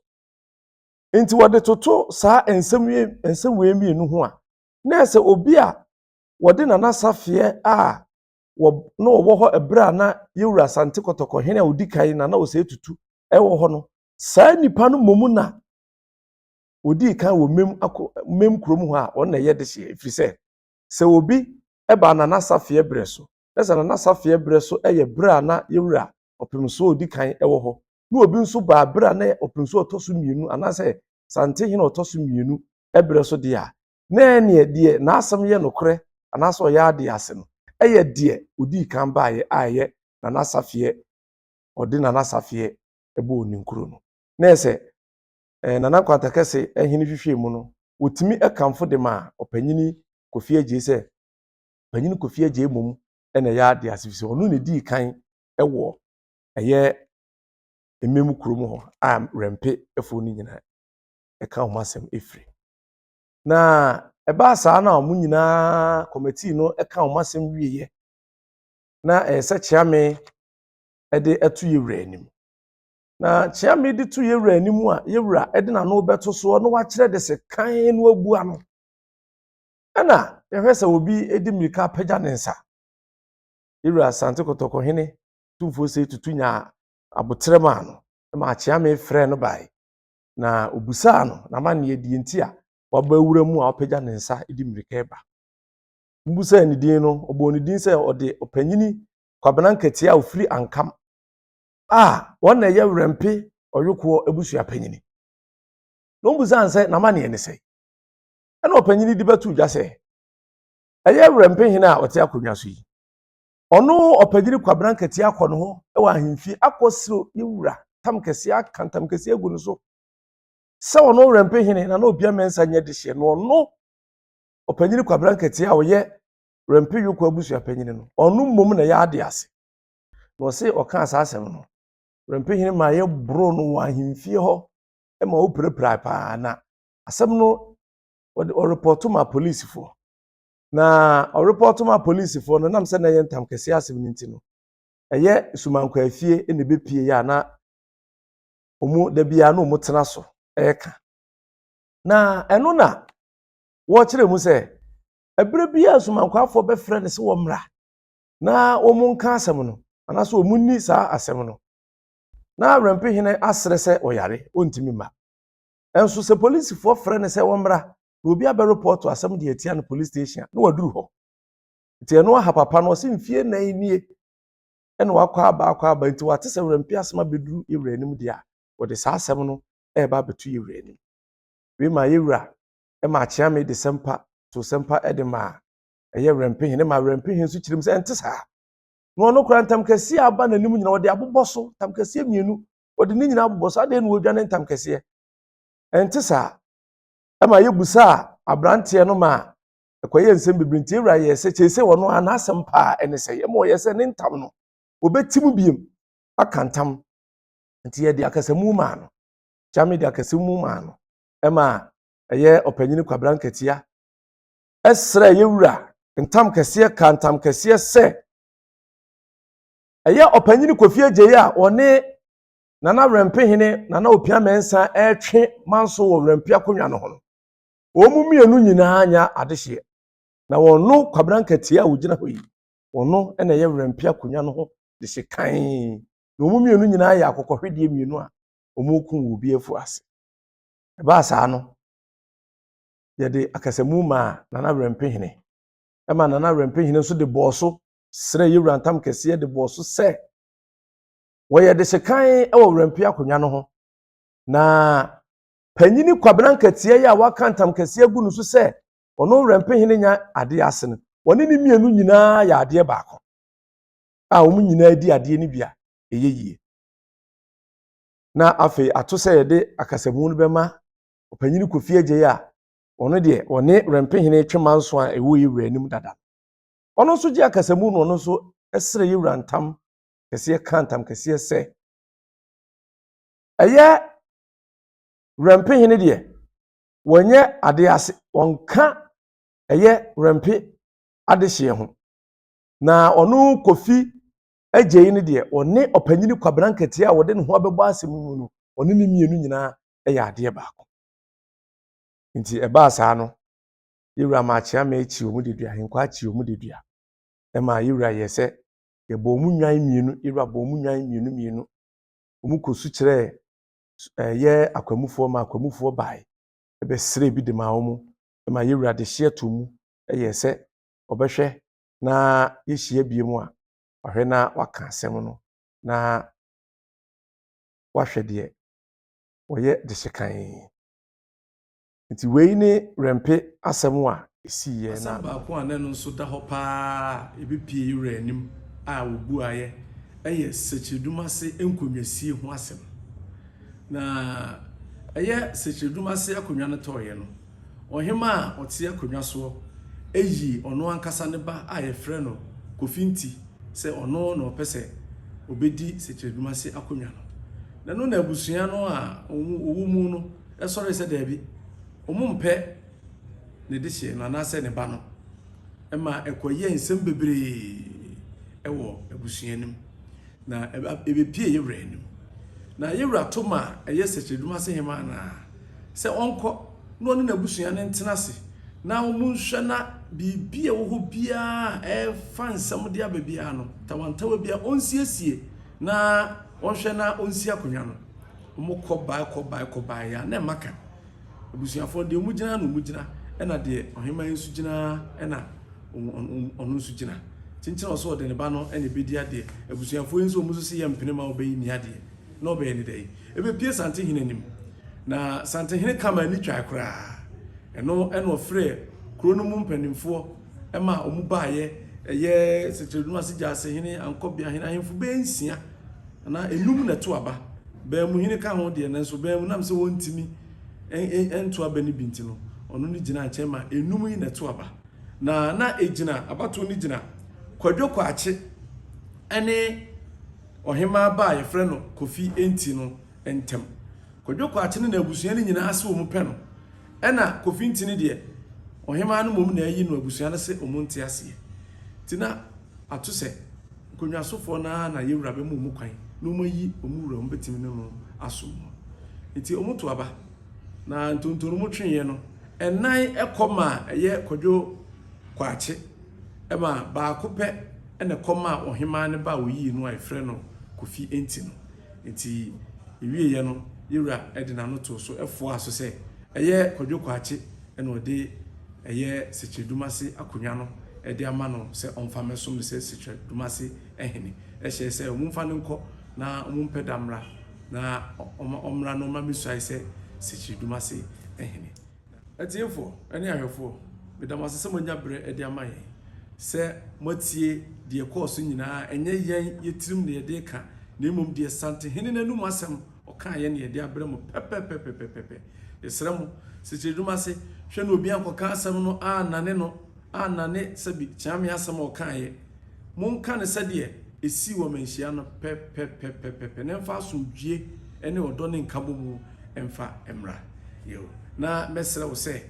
Nti wɔde toto saa nsɛm wei mmienu ho a, na ɛsɛ obi a wɔde Nana Safeɛ a wɔ na ɔwɔ hɔ ɛberɛ a na yɛwura Asante Kɔtɔkɔ hene a ɔdi kan Nana Osei Tutu ɛwɔ hɔ no, saa nipa no mmom na ɔdii kan wɔ mem akɔ mem kurom hɔ a ɔno na ɛyɛ de hyeɛ, ɛfiri sɛ obi ɛbaa Nana Safeɛ berɛ so na sɛ Nana Safeɛ berɛ so ɛyɛ berɛ a na yɛwura Ɔpemsoɔ a ɔdi kan ɛwɔ hɔ, na obi nso baa berɛ a na Ɔpemsoɔ a ɔtɔ so mmienu anaasɛ Santehene a ɔtɔ so mmienu ɛberɛ so deɛ a, na ɛneɛ deɛ n'asɛm yɛ nokorɛ anaasɛ ɔyɛ adeɛ ase no ɛyɛ deɛ ɔdii kan baeɛ a ɛyɛ Nana Safeɛ, ɔde Nana Safeɛ ɛbɔɔ ne nkuro no. Na ɛsɛ Nana Nkwantakɛse hene hwehwɛ mu no, wɔtumi ɛkamfo de ma Ɔpanyini Kofi Agyei sɛ Ɔpanyini Kofi Agyei mmom ɛna ɛyɛ adeɛ ase, fi sɛ ɔno na ɛdii kan ɛwɔ ɛyɛ mmem kurom hɔ a Werɛmpefoɔ no nyinaa ɛka wɔn asɛm ɛfiri. Na ɛbaa saa na wɔn nyinaa committee no ɛka wɔn asɛm wieɛ, na ɛyɛ sɛ Kyeame ɛde ɛto yɛwura anim. Na Kyeame de to yɛwura anim a, yɛwura ɛde n'ano bɛto soɔ na wakyerɛ de sɛ kan no abua no. Ɛna yɛhwɛ sɛ obi di mmirika apagya ne nsa. Yɛwura Asante Kɔtɔkɔ hene Tumfoɔ Sɛ Tutu nyaa abotrɛ maa no ma Akyeame frɛ no bae, na obusaa no n'amanneɛ deɛ nti a waba awura mu a wapagya ne nsa di mmirika ɛba. Mbusaa ne din no, ɔbɔɔ ne din sɛ ɔde Ɔpanyini Kwabena Nketewa a ofiri Ankam a wɔn na ɛyɛ Werɛmpe Ɔyokoɔ abusua panyini. Na ɔmbusaa no sɛ n'amanneɛ ne sɛ, ɛna ɔpanyini de bɛto dwa sɛ ɛyɛ Werɛmpe hene a ɔte akonnwa so yi, ɔno Ɔpanyini Kwabena Nketewa akɔ ne hɔ wɔ ahemfie akɔ soro yɛwura tam kɛseɛ aka ntam kɛseɛ agu no so sɛ ɔno Werɛmpe hene na Opia Mɛnsa nyɛ de hyɛ no. Ɔno Ɔpanyini Kwabena Nketewa a ɔyɛ Werɛmpe Yoko abusua panyini no, ɔno mmom na ɛyɛ ade ase. Na ɔse ɔkaa saa asɛm no, Werɛmpe hene ma yɛboroo no wɔ ahemfie hɔ ma ɔpirapira paa. Na asɛm no wɔde ɔrepɔto ma polisifoɔ, na ɔrepɔto ma polisifoɔ no nam sɛ na ɛyɛ ntam kɛseɛ asɛm no nti no, ɛyɛ Sumankwaafie na ɛbɛpie yɛ a na ɔmu da biara na ɔmu tena so ɛreka. Na ɛno na wɔkyerɛ mu sɛ ɛberɛ biara Sumankwafoɔ bɛfrɛ no sɛ wɔmmra na wɔn nka asɛm no anaasɛ wɔn nni saa asɛm no, na Werɛmpe hene asrɛ sɛ ɔyare, ɔntumi mma. Ɛnso sɛ polisifoɔ frɛ no sɛ wɔmmra na obi abɛrepɔto asɛm de atia no police station a, na waduru hɔ. Nti ɛno aha papa no, ɔsɛ mfie 4 nie ɛna wakɔ aba akɔ aba, nti wate sɛ Werɛmpe asɛm abɛduru yɛwura anim deɛ a, wɔde saa asɛm no ɛreba abɛto yɛwura anim. Wei ma yɛwura ɛma Akyeame de sɛmpa to sɛmpa ɛde ma ɛyɛ Werɛmpe hene, ma Werɛmpe hene nso kyerɛ mu sɛ ɛnte saa, na ɔno kora ntam kɛseɛ a aba n'anim nyinaa wɔde abobɔ so, ntam kɛseɛ mmienu wɔde ne nyinaa abobɔ so adeɛ na wɔdwa ne ntam kɛseɛ, ɛnte saa. Ɛma yɛbusa a aberanteɛ no ma ɛkɔyɛ nsɛm bebree. Nti ewura yɛ sɛ kyerɛ sɛ ɔno a n'asɛm paa ɛne sɛ ɛma ɔyɛ sɛ ne ntam no wɔbɛti mu biem aka ntam. Nti yɛde akasamu maa no, Kyame de akasamu maa no, ɛma ɛyɛ Ɔpanyini Kwabena Nketea ɛsrɛ yɛwura ntam kɛseɛ ka ntam kɛseɛ sɛ Ɛyɛ ɔpanyini Kofi Agyei a ɔne Nana Werɛmpehene Nana Opia Mensah ɛretwe manso wɔ Werɛmpe akonnwa no ho no, wɔn mu mmienu nyinaa nya adehyeɛ. Na wɔn no Kwabena Nkatia a wɔgyina hɔ yi, wɔno na ɛyɛ Werɛmpe akonnwa no ho dehye kan. Na wɔn mu mmienu nyinaa yɛ akokɔhwedeɛ mmienu a wɔn ko wɔ obi afu ase. Ɛbaa saa no, yɛde akasamu maa Nana Werɛmpehene. Ɛma Nana Werɛmpehene nso de bɔɔ so srɛ Yɛwura ntam kɛseɛ de bɔɔ so sɛ wɔyɛ dehye kan wɔ Werɛmpe akonnwa no ho. Na panyini Kwabena Nkatia yi a waka ntam kɛseɛ agu no so sɛ ɔno Werɛmpehene nya adeɛ ase no, wɔne ne mmienu nyinaa yɛ adeɛ baako a wɔn nyinaa di adeɛ no bi a ɛyɛ yie. Na afei ato sɛ yɛde akasamu no bɛma ɔpanyini Kofi Agyei a ɔno deɛ ɔne Werɛmpehene twe manso a ɛwɔ Yɛwura anim dada. Ɔno nso gye akasamu no, ɔno nso srɛ Yɛwura ntam kɛseɛ ka ntam kɛseɛ sɛ ɛyɛ Werɛmpehene deɛ wɔnyɛ adeɛ ase, wɔnka ɛyɛ Werɛmpe adehyeɛ ho. Na ɔno Kofi Agyei no deɛ ɔne ɔpanyini Kwabena Nkatia a wɔde ne ho abɛbɔ asɛm mu no, ɔne ne mmienu nyinaa yɛ adeɛ baako. Nti ɛbaa saa no, Yɛwura Maakyea akyi wɔn de dua, Ahenkwa akyi wɔn de dua. Ɛma Yɛwura yɛ sɛ yɛbɔ wɔn nnwan mmienu, Yɛwura bɔ wɔn nnwan mmienu mmienu. Wɔn kɔ su kyerɛɛ ɛyɛ akwamufoɔ ma akwamufoɔ baeɛ ɛbɛsrɛ bi de maa wɔn. Ɛma Yɛwura de hyeɛ to mu ɛyɛ sɛ ɔbɛhwɛ na yɛhyia bie mu a, wahwɛ na waka asɛm no na wahwɛ deɛ wɔyɛ dehye kan. Nti wei ne Werɛmpe asɛm a ɛsiiɛ. Asɛm baako a n'ano nso da hɔ paa a ɛbɛpie Yɛwura anim a wɔbuaeɛ ɛyɛ Sɛkyerɛdumase nkonnwasie ho asɛm. Na ɛyɛ Sɛkyerɛdumase akonnwa no tɔɔeɛ no, ɔhema a ɔte akonnwa soɔ ɛyi ɔno ankasa ne ba a yɛfrɛ no Kofi Nti sɛ ɔno na ɔpɛ sɛ ɔbɛdi Sɛkyerɛdumase akonnwa no. Na ɛno na abusua no a wɔwɔ mu no ɛsɔre sɛ daabi, wɔn mpɛ ne dehyeɛ no anaasɛ ne ba no, ɛma ɛkɔyɛ nsɛm bebree ɛwɔ abusua no mu. Na ɛbɛpie Yɛwura anim. Na Yɛwura to ma ɛyɛ Sɛkyerɛdumase hema anaa sɛ ɔnkɔ na ɔne n'abusua no ntena ase na wɔn nhwɛ na biribi a ɛwɔ hɔ biara a ɛfa nsɛm de aba biara no, tawantawa biara ɔnsiesie na ɔnhwɛ na ɔnsi akonnwa no. Wɔn kɔ bae kɔ bae kɔ bae ya na ɛma ka abusuafoɔ deɛ wɔn gyina na wɔn gyina, ɛna deɛ ɔhema yi nso gyina ɛna ɔno nso gyina kyenkyen ɔso ɔde ne ba no ɛna ebedi adeɛ. Abusuafoɔ yi nso wɔn nso si yɛ mpene ma ɔbɛyi ni adeɛ na ɔbɛyɛ ne dɛ ebepie Santehene anim. Na Santehene kama ani twa koraa ɛno ɛna ɔfrɛ kuro no mu mpanimfoɔ ɛma wɔn baayɛ, ɛyɛ Sɛkyerɛdumase Gyaasehene, Ankɔbeahene, ahemfo bɛyɛ 6 anaa 5 na ɛto aba. Bɛnmuhene ka ho deɛ, nanso bɛnmu nam sɛ wɔntumi ɛnto aba no bi nti no, ɔno no gyina nkyɛn ma 5 yi na ɛto aba. Na egyina abatoɔ no gyina Kwadwo Kwakye ɛne ɔhemaa ba a yɛfrɛ no Kofi Nti no ntɛm. Kwadwo Kwakye ne n'abusua no nyinaa se wɔn pɛ no, ɛna Kofi Nti no deɛ ɔhemaa no mmom na ayi no, abusua no se wɔn nte aseɛ. Nti na ato sɛ nkonnwasofoɔ naa na Yɛwura bɛma wɔn kwan na wɔn ayi wɔn wura wɔn bɛtumi ne no asom mu. Nti wɔn to aba na ntonton no tweeɛ no, 4 ɛkɔ ma ɛyɛ Kwadwo Kwakye, ɛma baako pɛ ɛna ɛkɔ ma ɔhemaa ne ba a oyii no a yɛfrɛ no Kofi Nti no. Nti ewieɛ no, Yɛwura ɛde n'ano too so ɛfoa so sɛ ɛyɛ Kwadwo Kwakye ɛna ɔde ɛyɛ Sɛkyerɛdumase akonnwa no ɛde ama no sɛ ɔmfa mɛsom no sɛ Sɛkyerɛdumase ɛhene. Ɛhyɛ sɛ wɔn mfa no nkɔ na wɔn mpɛ da mmra na ɔmmra na ɔma mesuae sɛ Sɛkyerɛdumase ɛhene. Atiefoɔ ɛne ahwɛfoɔ, meda mo ase sɛ moanya berɛ ɛde ama yɛn sɛ moatie deɛ ɛkɔɔ so nyinaa. Ɛnyɛ yɛn yɛtirim na yɛde ka, na mmom deɛ Santehene n'anum asɛm ɔkaa yɛn na yɛde abrɛ mo pɛpɛpɛpɛpɛpɛ. Yɛsrɛ mo, Sɛkyerɛdumase, hwɛ na obi ankɔka asɛm no annane no annane sɛbi Kyeame asɛm a ɔkaeɛ. Monka no sɛdeɛ ɛsii wɔ manhyia no pɛpɛpɛpɛpɛ na ɛmfa asomdwie ne ɔdɔ ne nkabɔmu ɛmfa mmra. Yo, na mɛsrɛ wo sɛ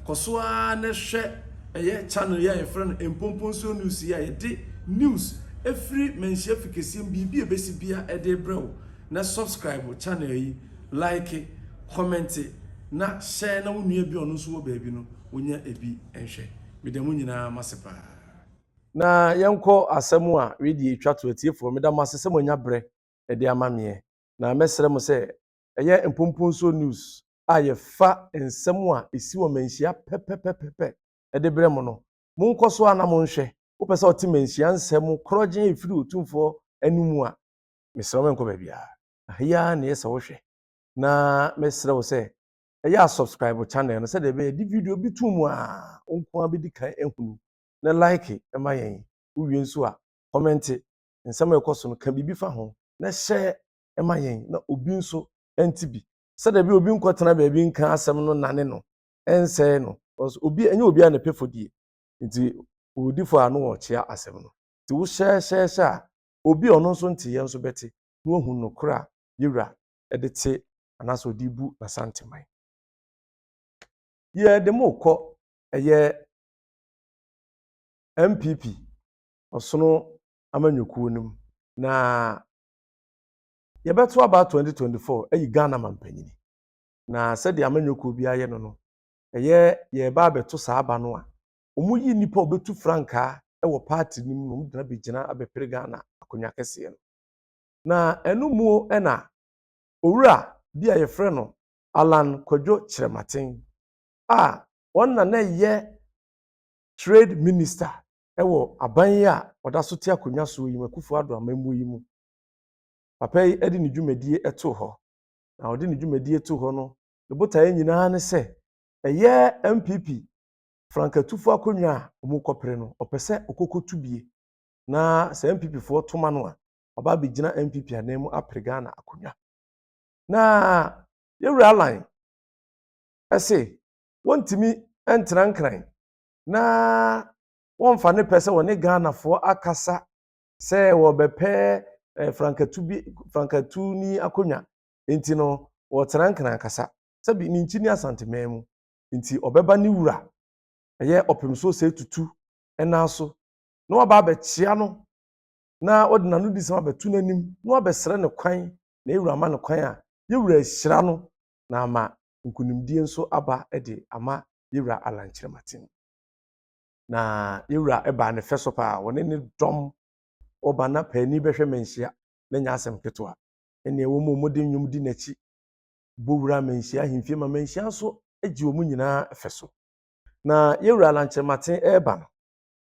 kɔ so ara na hwɛ ɛyɛ channel yi a yɛfrɛ no Mpomponsuo News yi a yɛde news. Ɛfiri Manhyia fi kɛseɛ mu, biribi a ɛbɛsi bia ɛde brɛ wo. Na subscribe channel yi, like, comment na share, na wo nua bi a ɔno nso wɔ baabi no wonya ebi nhwɛ. Meda mu nyinaa mase paa. Na yɛnkɔ asɛm a wedi etwa to. Atiefoɔ, meda mo ase sɛ moanya berɛ de ama meɛ, na mɛsrɛ mo sɛ ɛyɛ Mpomponsuo News a yɛfa nsɛm a ɛsi wɔ Manhyia pɛpɛpɛpɛpɛ de brɛ mo no, monkɔ so a na monhwɛ. Wopɛ sɛ ɔte Manhyia nsɛm korɔgyen ɛfiri Otumfoɔ anim a, mesrɛ wo, menkɔ baabiara. Aha yi ara na ɛyɛ sɛ wohwɛ. Na mɛsrɛ wo sɛ ɛyɛ a subscribe channel no sɛdeɛ ɛbɛyɛ de video bi to mu a, wo nko ara bɛdi kan ahunu, na like ma yɛn. Wowie nso a, comment nsɛm a ɛkɔ so no, ka biribi fa ho, na hyɛ ma yɛn na obi nso nte bi, sɛdeɛ bi obi nkɔtena baabi nka asɛm no nane no ɛnsɛe no. Because obi ɛnyɛ obiara na ɛpɛ fɔdie, nti ɔdi fɔ a no wɔkyea asɛm no. Nti wohyɛ hyɛ hyɛ a, obi a ɔno nso nte yɛn nso bɛte na wahu nokorɛ a yɛwura ɛde te anaasɛ ɔde bu n'Asanteman. Yɛde mo kɔ ɛyɛ NPP ɔsono amanyɔkuo no mu, na yɛbɛto aba 2024 ayi Ghana mampanyini. Na sɛdeɛ amanyɔkuo bi ayɛ no, ɛyɛ yɛreba abɛto saa aba no a, wɔn yi nnipa a wɔbɛtu frankaa wɔ party no mu na wɔn gyina bɛgyina abɛpere Ghana akonnwa kɛseɛ no. Na ɛno mu ɛna owura bi a yɛfrɛ no Alan Kwadwo Kyerematen a wɔn na na ɛyɛ Trade Minister ɛwɔ aban yi a ɔda so te akonnwa soɔ yi mu, Akufo Addo amammuo yi mu. Papa yi de ne dwumadie too hɔ, na ɔde ne dwumadie too hɔ no, ne botaeɛ nyinaa ne sɛ ɛyɛ NPP frankatufo akonnwa a wɔrekɔpere no, ɔpɛ sɛ ɔkɔkɔtu bie, na sɛ NPP foɔ toma no a, ɔba abɛgyina NPP anan mu apere Ghana akonnwa. Na yɛwura Alan ɛse wɔntumi ntena Nkran na wɔmfa ne pɛ sɛ wɔne Ghanafoɔ akasa sɛ wɔbɛpɛ frankatu bi, frankatuni akonnwa, nti no wɔtena Nkran akasa sɛbi ne nkyi ne Asanteman mu, nti ɔbɛba ne wura ɛyɛ Ɔpem so sɛ tutu ɛnan so na waba abɛkyea no, na ɔde n'ano di sɛm abɛto n'anim na wabɛsrɛ ne kwan, na ewura ama ne kwan a, yɛwura ahyira no na ama nkunimdie nso aba de ama yɛwura Alan Kyerematen. Na yɛwura ɛbaa ne fɛ so paa, wɔne ne dɔm ɔba na paani bɛhwɛ Manhyia na nya asɛm ketewa. Ɛnea wɔn mu a wɔde nnwom di n'akyi bɔ wura Manhyia ahemfie ma Manhyia nso gye wɔn nyinaa fɛ so. Na yɛwura Alan Kyerematen ɛreba no,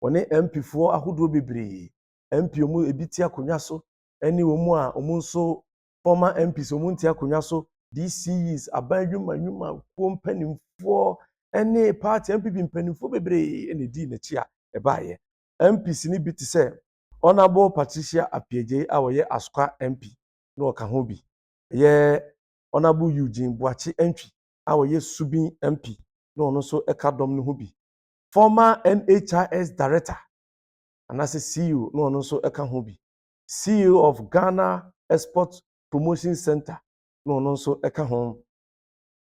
wɔne MP foɔ ahodoɔ bebree, MP wɔn ebi te akonnwa so ɛne wɔn a wɔn nso former MPs wɔn nte akonnwa so, DCEs, aban adwuma nnwumakuo mpanimfoɔ ɛne party NPP mpanimfoɔ bebree ɛna edi n'akyi a ɛbaeɛ. MPs no bi te sɛ Honourable Patricia Appiagyei a ɔyɛ Asokwa MP na ɔka ho bi, ɛyɛ Honourable Eugene Boakye Antwi a ɔyɛ Subin MP na ɔno nso ka dɔm no ho bi, former NHIS director anaasɛ CEO na ɔno nso ka ho bi, CEO of Ghana Export Promotion Center na ɔno nso ka ho,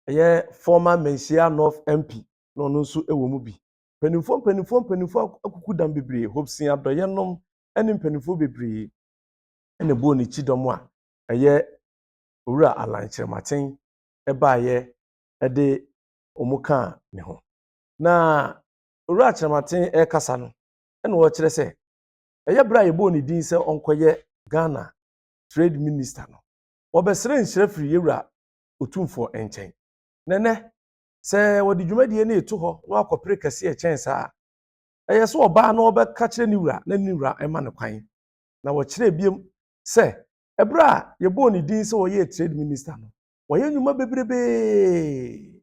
ɛyɛ former Manhyia North MP na ɔno nso wɔ mu bi. Mpanimfoɔ mpanimfoɔ mpanimfoɔ akuku dam bebree, Hopeson Adorye nom ne mpanimfoɔ bebree na ɛbɔɔ n'akyi dɔm a ɛyɛ Owura Alan Kyerematen baeɛ de wɔn kaa ne ho. Na Owura Kyerematen rekasa no, ɛna ɔrekyerɛ sɛ ɛyɛ berɛ a yɛbɔɔ ne din sɛ ɔnkɔyɛ Ghana Trade Minister no, wɔbɛsrɛ nhyira firi yɛwura Otumfoɔ nkyɛn. Nɛnɛ sɛ wɔde dwumadie no eto hɔ na wakɔpere kɛseɛ kyɛn saa, ɛyɛ sɛ ɔbaa na ɔbɛka kyerɛ ne wura na ne wura ma no kwan. Na wɔkyerɛ biem sɛ ɛberɛ a yɛbɔɔ ne din sɛ ɔyɛ Trade Minister no, wɔyɛ nnwuma bebrebee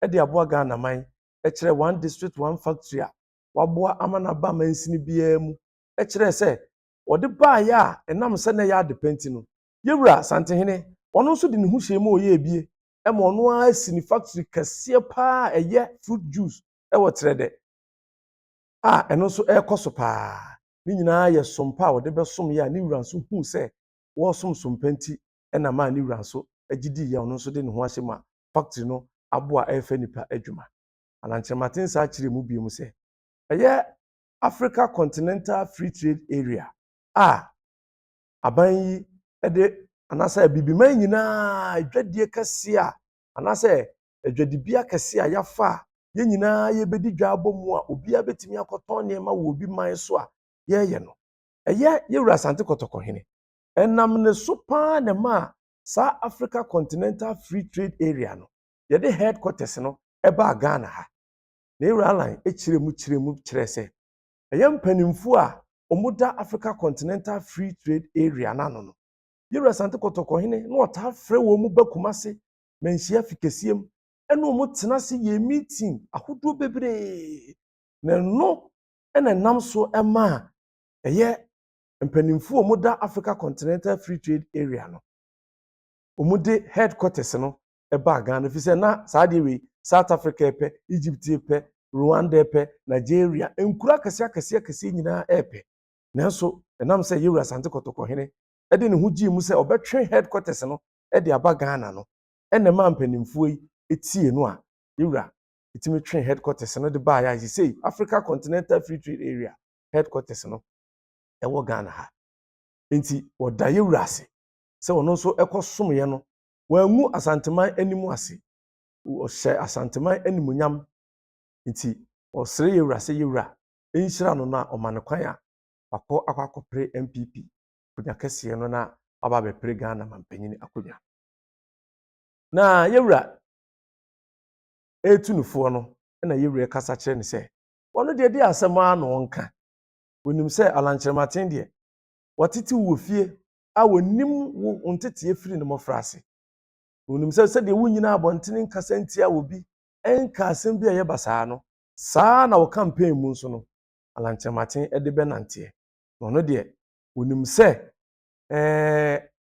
de aboa Ghana man, kyerɛ One District One Factory a waboa ama n'aba mansini biara mu, kyerɛ sɛ wɔde baeɛ a ɛnam sɛ na ɛyɛ ade pa nti no, yɛwura Santehene ɔno nso de ne ho hyɛ mu a ɔyɛ ebie ma ɔno ara si ne factory kɛseɛ paa a ɛyɛ fruit juice wɔ Trɛdɛ a ɛno nso ɛrekɔ so paa. Ne nyinaa yɛ sompa a wɔde bɛsom yɛ a ne wura nso huu sɛ wɔresom sompa nti ɛna maa ne wura nso agye di yɛ ɔno nso de ne ho ahyɛ mu a factory no aboa a ɛrefa nipa adwuma. Alan Kyerematen saa kyerɛ mu bio mu sɛ ɛyɛ Africa Continental Free Trade Area. a aban yi de anaasɛ Abibiman nyinaa adwadie kɛseɛ a anaasɛ adwadibea kɛseɛ a yɛafa a yɛn nyinaa yɛbɛdi dwa abɔ mu a obiara bɛtumi akɔtɔn nneɛma wɔ obi man so a yɛreyɛ no. Ɛyɛ Yɛwura Asante Kɔtɔkɔhene. Ɛnam ne so paa na ɛmaa saa Africa Continental Free Trade Area no, yɛde headquarters no ɛbaa Ghana ha. Na Yɛwura Alan kyerɛ mu kyerɛ mu kyerɛ sɛ ɛyɛ mpanimfoɔ a wɔda Africa Continental Free Trade Area no ano no, Yɛwura Asante Kɔtɔkɔhene na ɔtaa frɛ wɔn mu ba Kumase Manhyia Fikɛseɛ mu ɛna wɔn tena ase yɛ meeting ahodoɔ bebree. Na ɛno ɛna ɛnam so ɛmaa ɛyɛ mpanimfoɔ a wɔda Africa Continental Free Trade Area no, wɔde headquarters no ɛbaa Ghana, fi sɛ na saa adeɛ wei South Africa pɛ, Egypt pɛ, Rwanda pɛ, Nigeria, nkuro akɛseɛ akɛseɛ akɛseɛ nyinaa ɛɛpɛ. Nanso ɛnam sɛ Yɛwura Asante Kɔtɔkɔhene ɛde ne ho gyee mu sɛ ɔbɛtwe headquarters no ɛde aba Ghana no, ɛna ɛmaa mpanimfoɔ yi etie no a Yɛwura etumi twe headquarters no de baeɛ a sisei Africa Continental Free Trade Area headquarters no ɛwɔ Ghana ha. Nti wɔda Yɛwura ase sɛ ɔno nso ɛkɔ somyɛ no, wɔangu Asanteman anim ase, ɔhyɛ Asanteman animuonyam. Nti ɔsrɛ Yɛwura sɛ Yɛwura nhyira no na ɔma no kwan a wakɔ akɔpere NPP akonnwa kɛseɛ no na waba abɛpere Ghana mampanyin akonnwa. Na Yɛwura etu nufoɔ no, ɛna Yɛwura kasa kyerɛ no sɛ ɔno deɛ de asɛm ara na ɔnka. Onim sɛ Alan Kyerematen deɛ, wɔtete wɔ fie a wɔnim wo nteteɛ firi ne mmɔfra ase. Onim sɛ sɛdeɛ wonyina abɔntene nkasa ntia obi, ɛnka asɛm bi a ɛyɛ basaa no, saa na wɔ campaign mu nso no Alan Kyerematen de bɛnanteɛ. Na ɔno deɛ, onim sɛ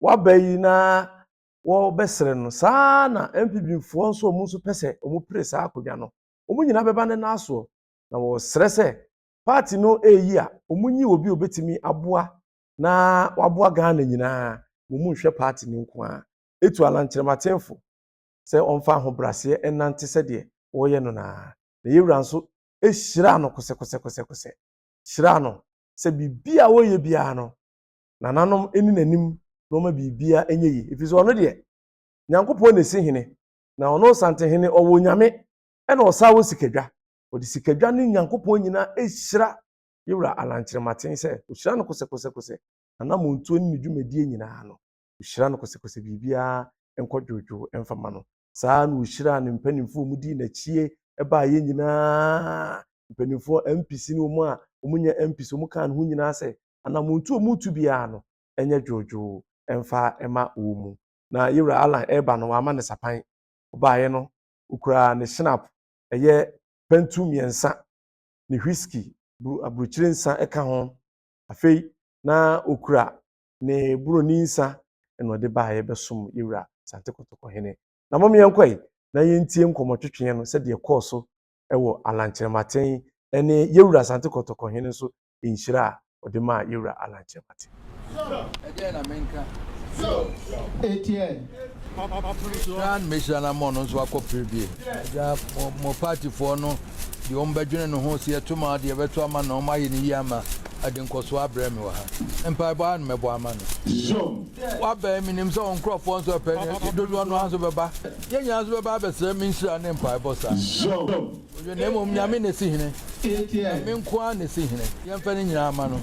waba yi na wɔbɛsrɛ no saa, na NPP foɔ nso a wɔn nso pɛ sɛ wɔn pere saa akonnwa no, wɔn nyinaa bɛba ne nan soɔ na wɔsrɛ sɛ party no ɛreyi a wɔn nyi obi a obetumi aboa na waboa Ghana nyinaa, wɔn mu nhwɛ party no nko ara. Etu Alan Kyerematenfo sɛ ɔmfa ahobrɛaseɛ ɛnante sɛdeɛ wɔreyɛ no naa. Na Yɛwura nso ehyira no kosɛkosɛkosɛkosɛ, hyira no sɛ biribi a wɔreyɛ biara no, nananom ɛni n'anim na ɔma biribiara nyɛ yie, ɛfiri sɛ ɔno deɛ, Nyankopɔn na esi hene, na ɔno Santehene ɔwɔ Nyame ɛna ɔsa wɔ sikadwa. Ɔde sikadwa ne Nyankopɔn nyinaa ehyira Yɛwura Alan Kyerematen sɛ ɔhyira no kosɛkosɛkosɛ, anamontuo ne ne dwumadie nyinaa no, ɔhyira no kosɛkosɛ, biribiara nkɔ dwoodwoo mfama no. Saa na ɔhyira ne mpanimfoɔ a wɔdi n'akyie ɛbaayɛ nyinaa, mpanimfoɔ MPs ne wɔn a wɔnyɛ MPs, wɔn kaa ne ho nyinaa sɛ anamontuo a wɔretu biara no ɛnyɛ dwoodwoo ɛmfa ɛma wɔn mu. Na Yɛwura Alan ɛreba no, wama ne sapan. Ɔbaayɛ no, okura ne schnapps, ɛyɛ pɛntu 3, ne whisky aburokyire nsa ɛka ho. Afei na okura ne buroni nsa ɛna ɔde baayɛ bɛsom Yɛwura Asante Kɔtɔkɔhene. Na mom yɛnkɔ yi na yɛntie nkɔmmɔtwetwe no sɛdeɛ kɔɔ so ɛwɔ Alan Kyerematen ɛne Yɛwura Asante Kɔtɔkɔhene nso nhyira a ɔde maa Yɛwura Alan Kyerematen. Ɛdeɛ na menka. ATN. Na mehyira no ama ɔno nso akɔpere bie. Agya mo partyfoɔ no deɛ, wɔn bɛdwene ne ho sɛ yɛto ma deɛ yɛbɛto ama no, wɔn ayɛ ne yie ama ɛde nkɔsoɔ abrɛ me wɔ ha. Mpaebɔ a no mɛbɔ ama no. Wabɛn menim sɛ wɔn nkurɔfoɔ nso ɛpɛ ne dodoɔ no ara nso bɛba. Yɛn nyinaa nso bɛba abɛsrɛ me nhyira ne mpaebɔ saa. Na mmom Nyame na esi hene. ATN. Nyame nko ara na esi hene. Yɛmfa ne nyinaa ma no.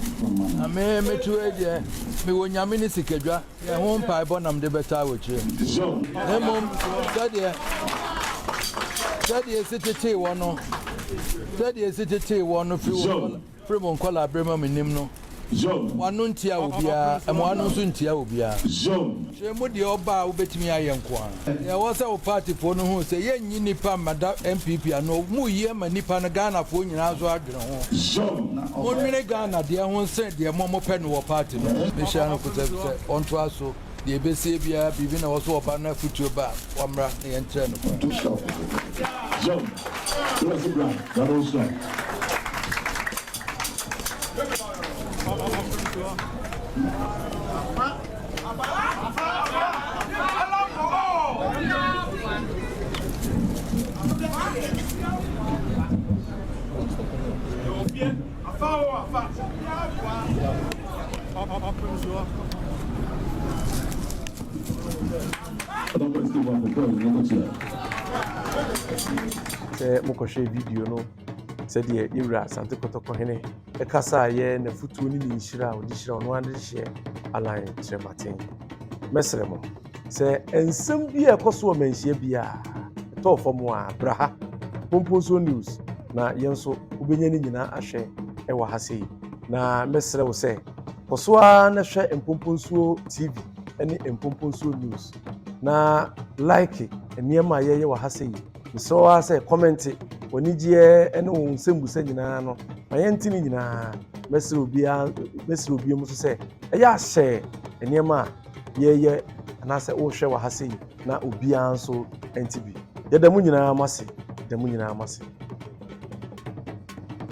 Na me meto yi deɛ, mewɔ Nyame ne sikadwa. Yɛn ho mpaebɔ nam de bɛtaa wɔ akyire. Na mmom sɛdeɛ esi tetee wɔ no, sɛdeɛ esi tetee wɔ no firi mo nkɔla abere ma menim no, wano ntia obiara, ɛmo nso ntia obiara. Kyerɛ mu deɛ ɔba a wobɛtumi ayɛ nko ara. Deɛ ɛwɔ sɛ wo partyfoɔ no hu sɛ yɛnyi nipa mmada NPP ano mu yi ama nipa no, Ghanafoɔ nyinaa nso adwene ho. Monwene Ghana deɛ ho nsɛn deɛ mo mopɛ no wɔ party no. Mehyia no kosɛ sɛ ɔntoa so deɛ ɛbɛsie biara, biribi na ɛwɔ so ɔba no afotuo ba a, wɔmmra na yɛntrɛ no kwan. Zone. Wura bra, na ɔnhyira. Sɛ mokɔhwɛ video no sɛdeɛ yɛwura Asante Kɔtɔkɔ hene ɛkasaeɛ, n'afotuo ne ne nhyira a ɔde hyira ɔno ara de hyeɛ Alan Kyerematen. Mɛsrɛ mo sɛ nsɛm bi a ɛkɔ so wɔ manhyia biara ɛtɔɔ fam a, bra ha, Pomponsuo News, na yɛn nso wobɛnya ne nyinaa ahwɛ ɛwɔ ha sei. Na mɛsrɛ wo sɛ kɔ so ara na hwɛ Mpomponsuo TV ne Mpomponsuo News na like nneɛma a yɛyɛ wɔ ha sei. Mesrɛ wo ara sɛ comment w'anigyeɛ ne wo nsɛmbusa nyinaa no ma yɛnte ne nyinaa. Mɛsrɛ obiara, mɛsrɛ obiara mu nso sɛ ɛyɛ ahyɛ nneɛma a yɛyɛ anaasɛ wohwɛ wɔ ha sei na obiara nso nte bi. Yɛda mu nyinaa mo ase, yɛda mu nyinaa mo ase.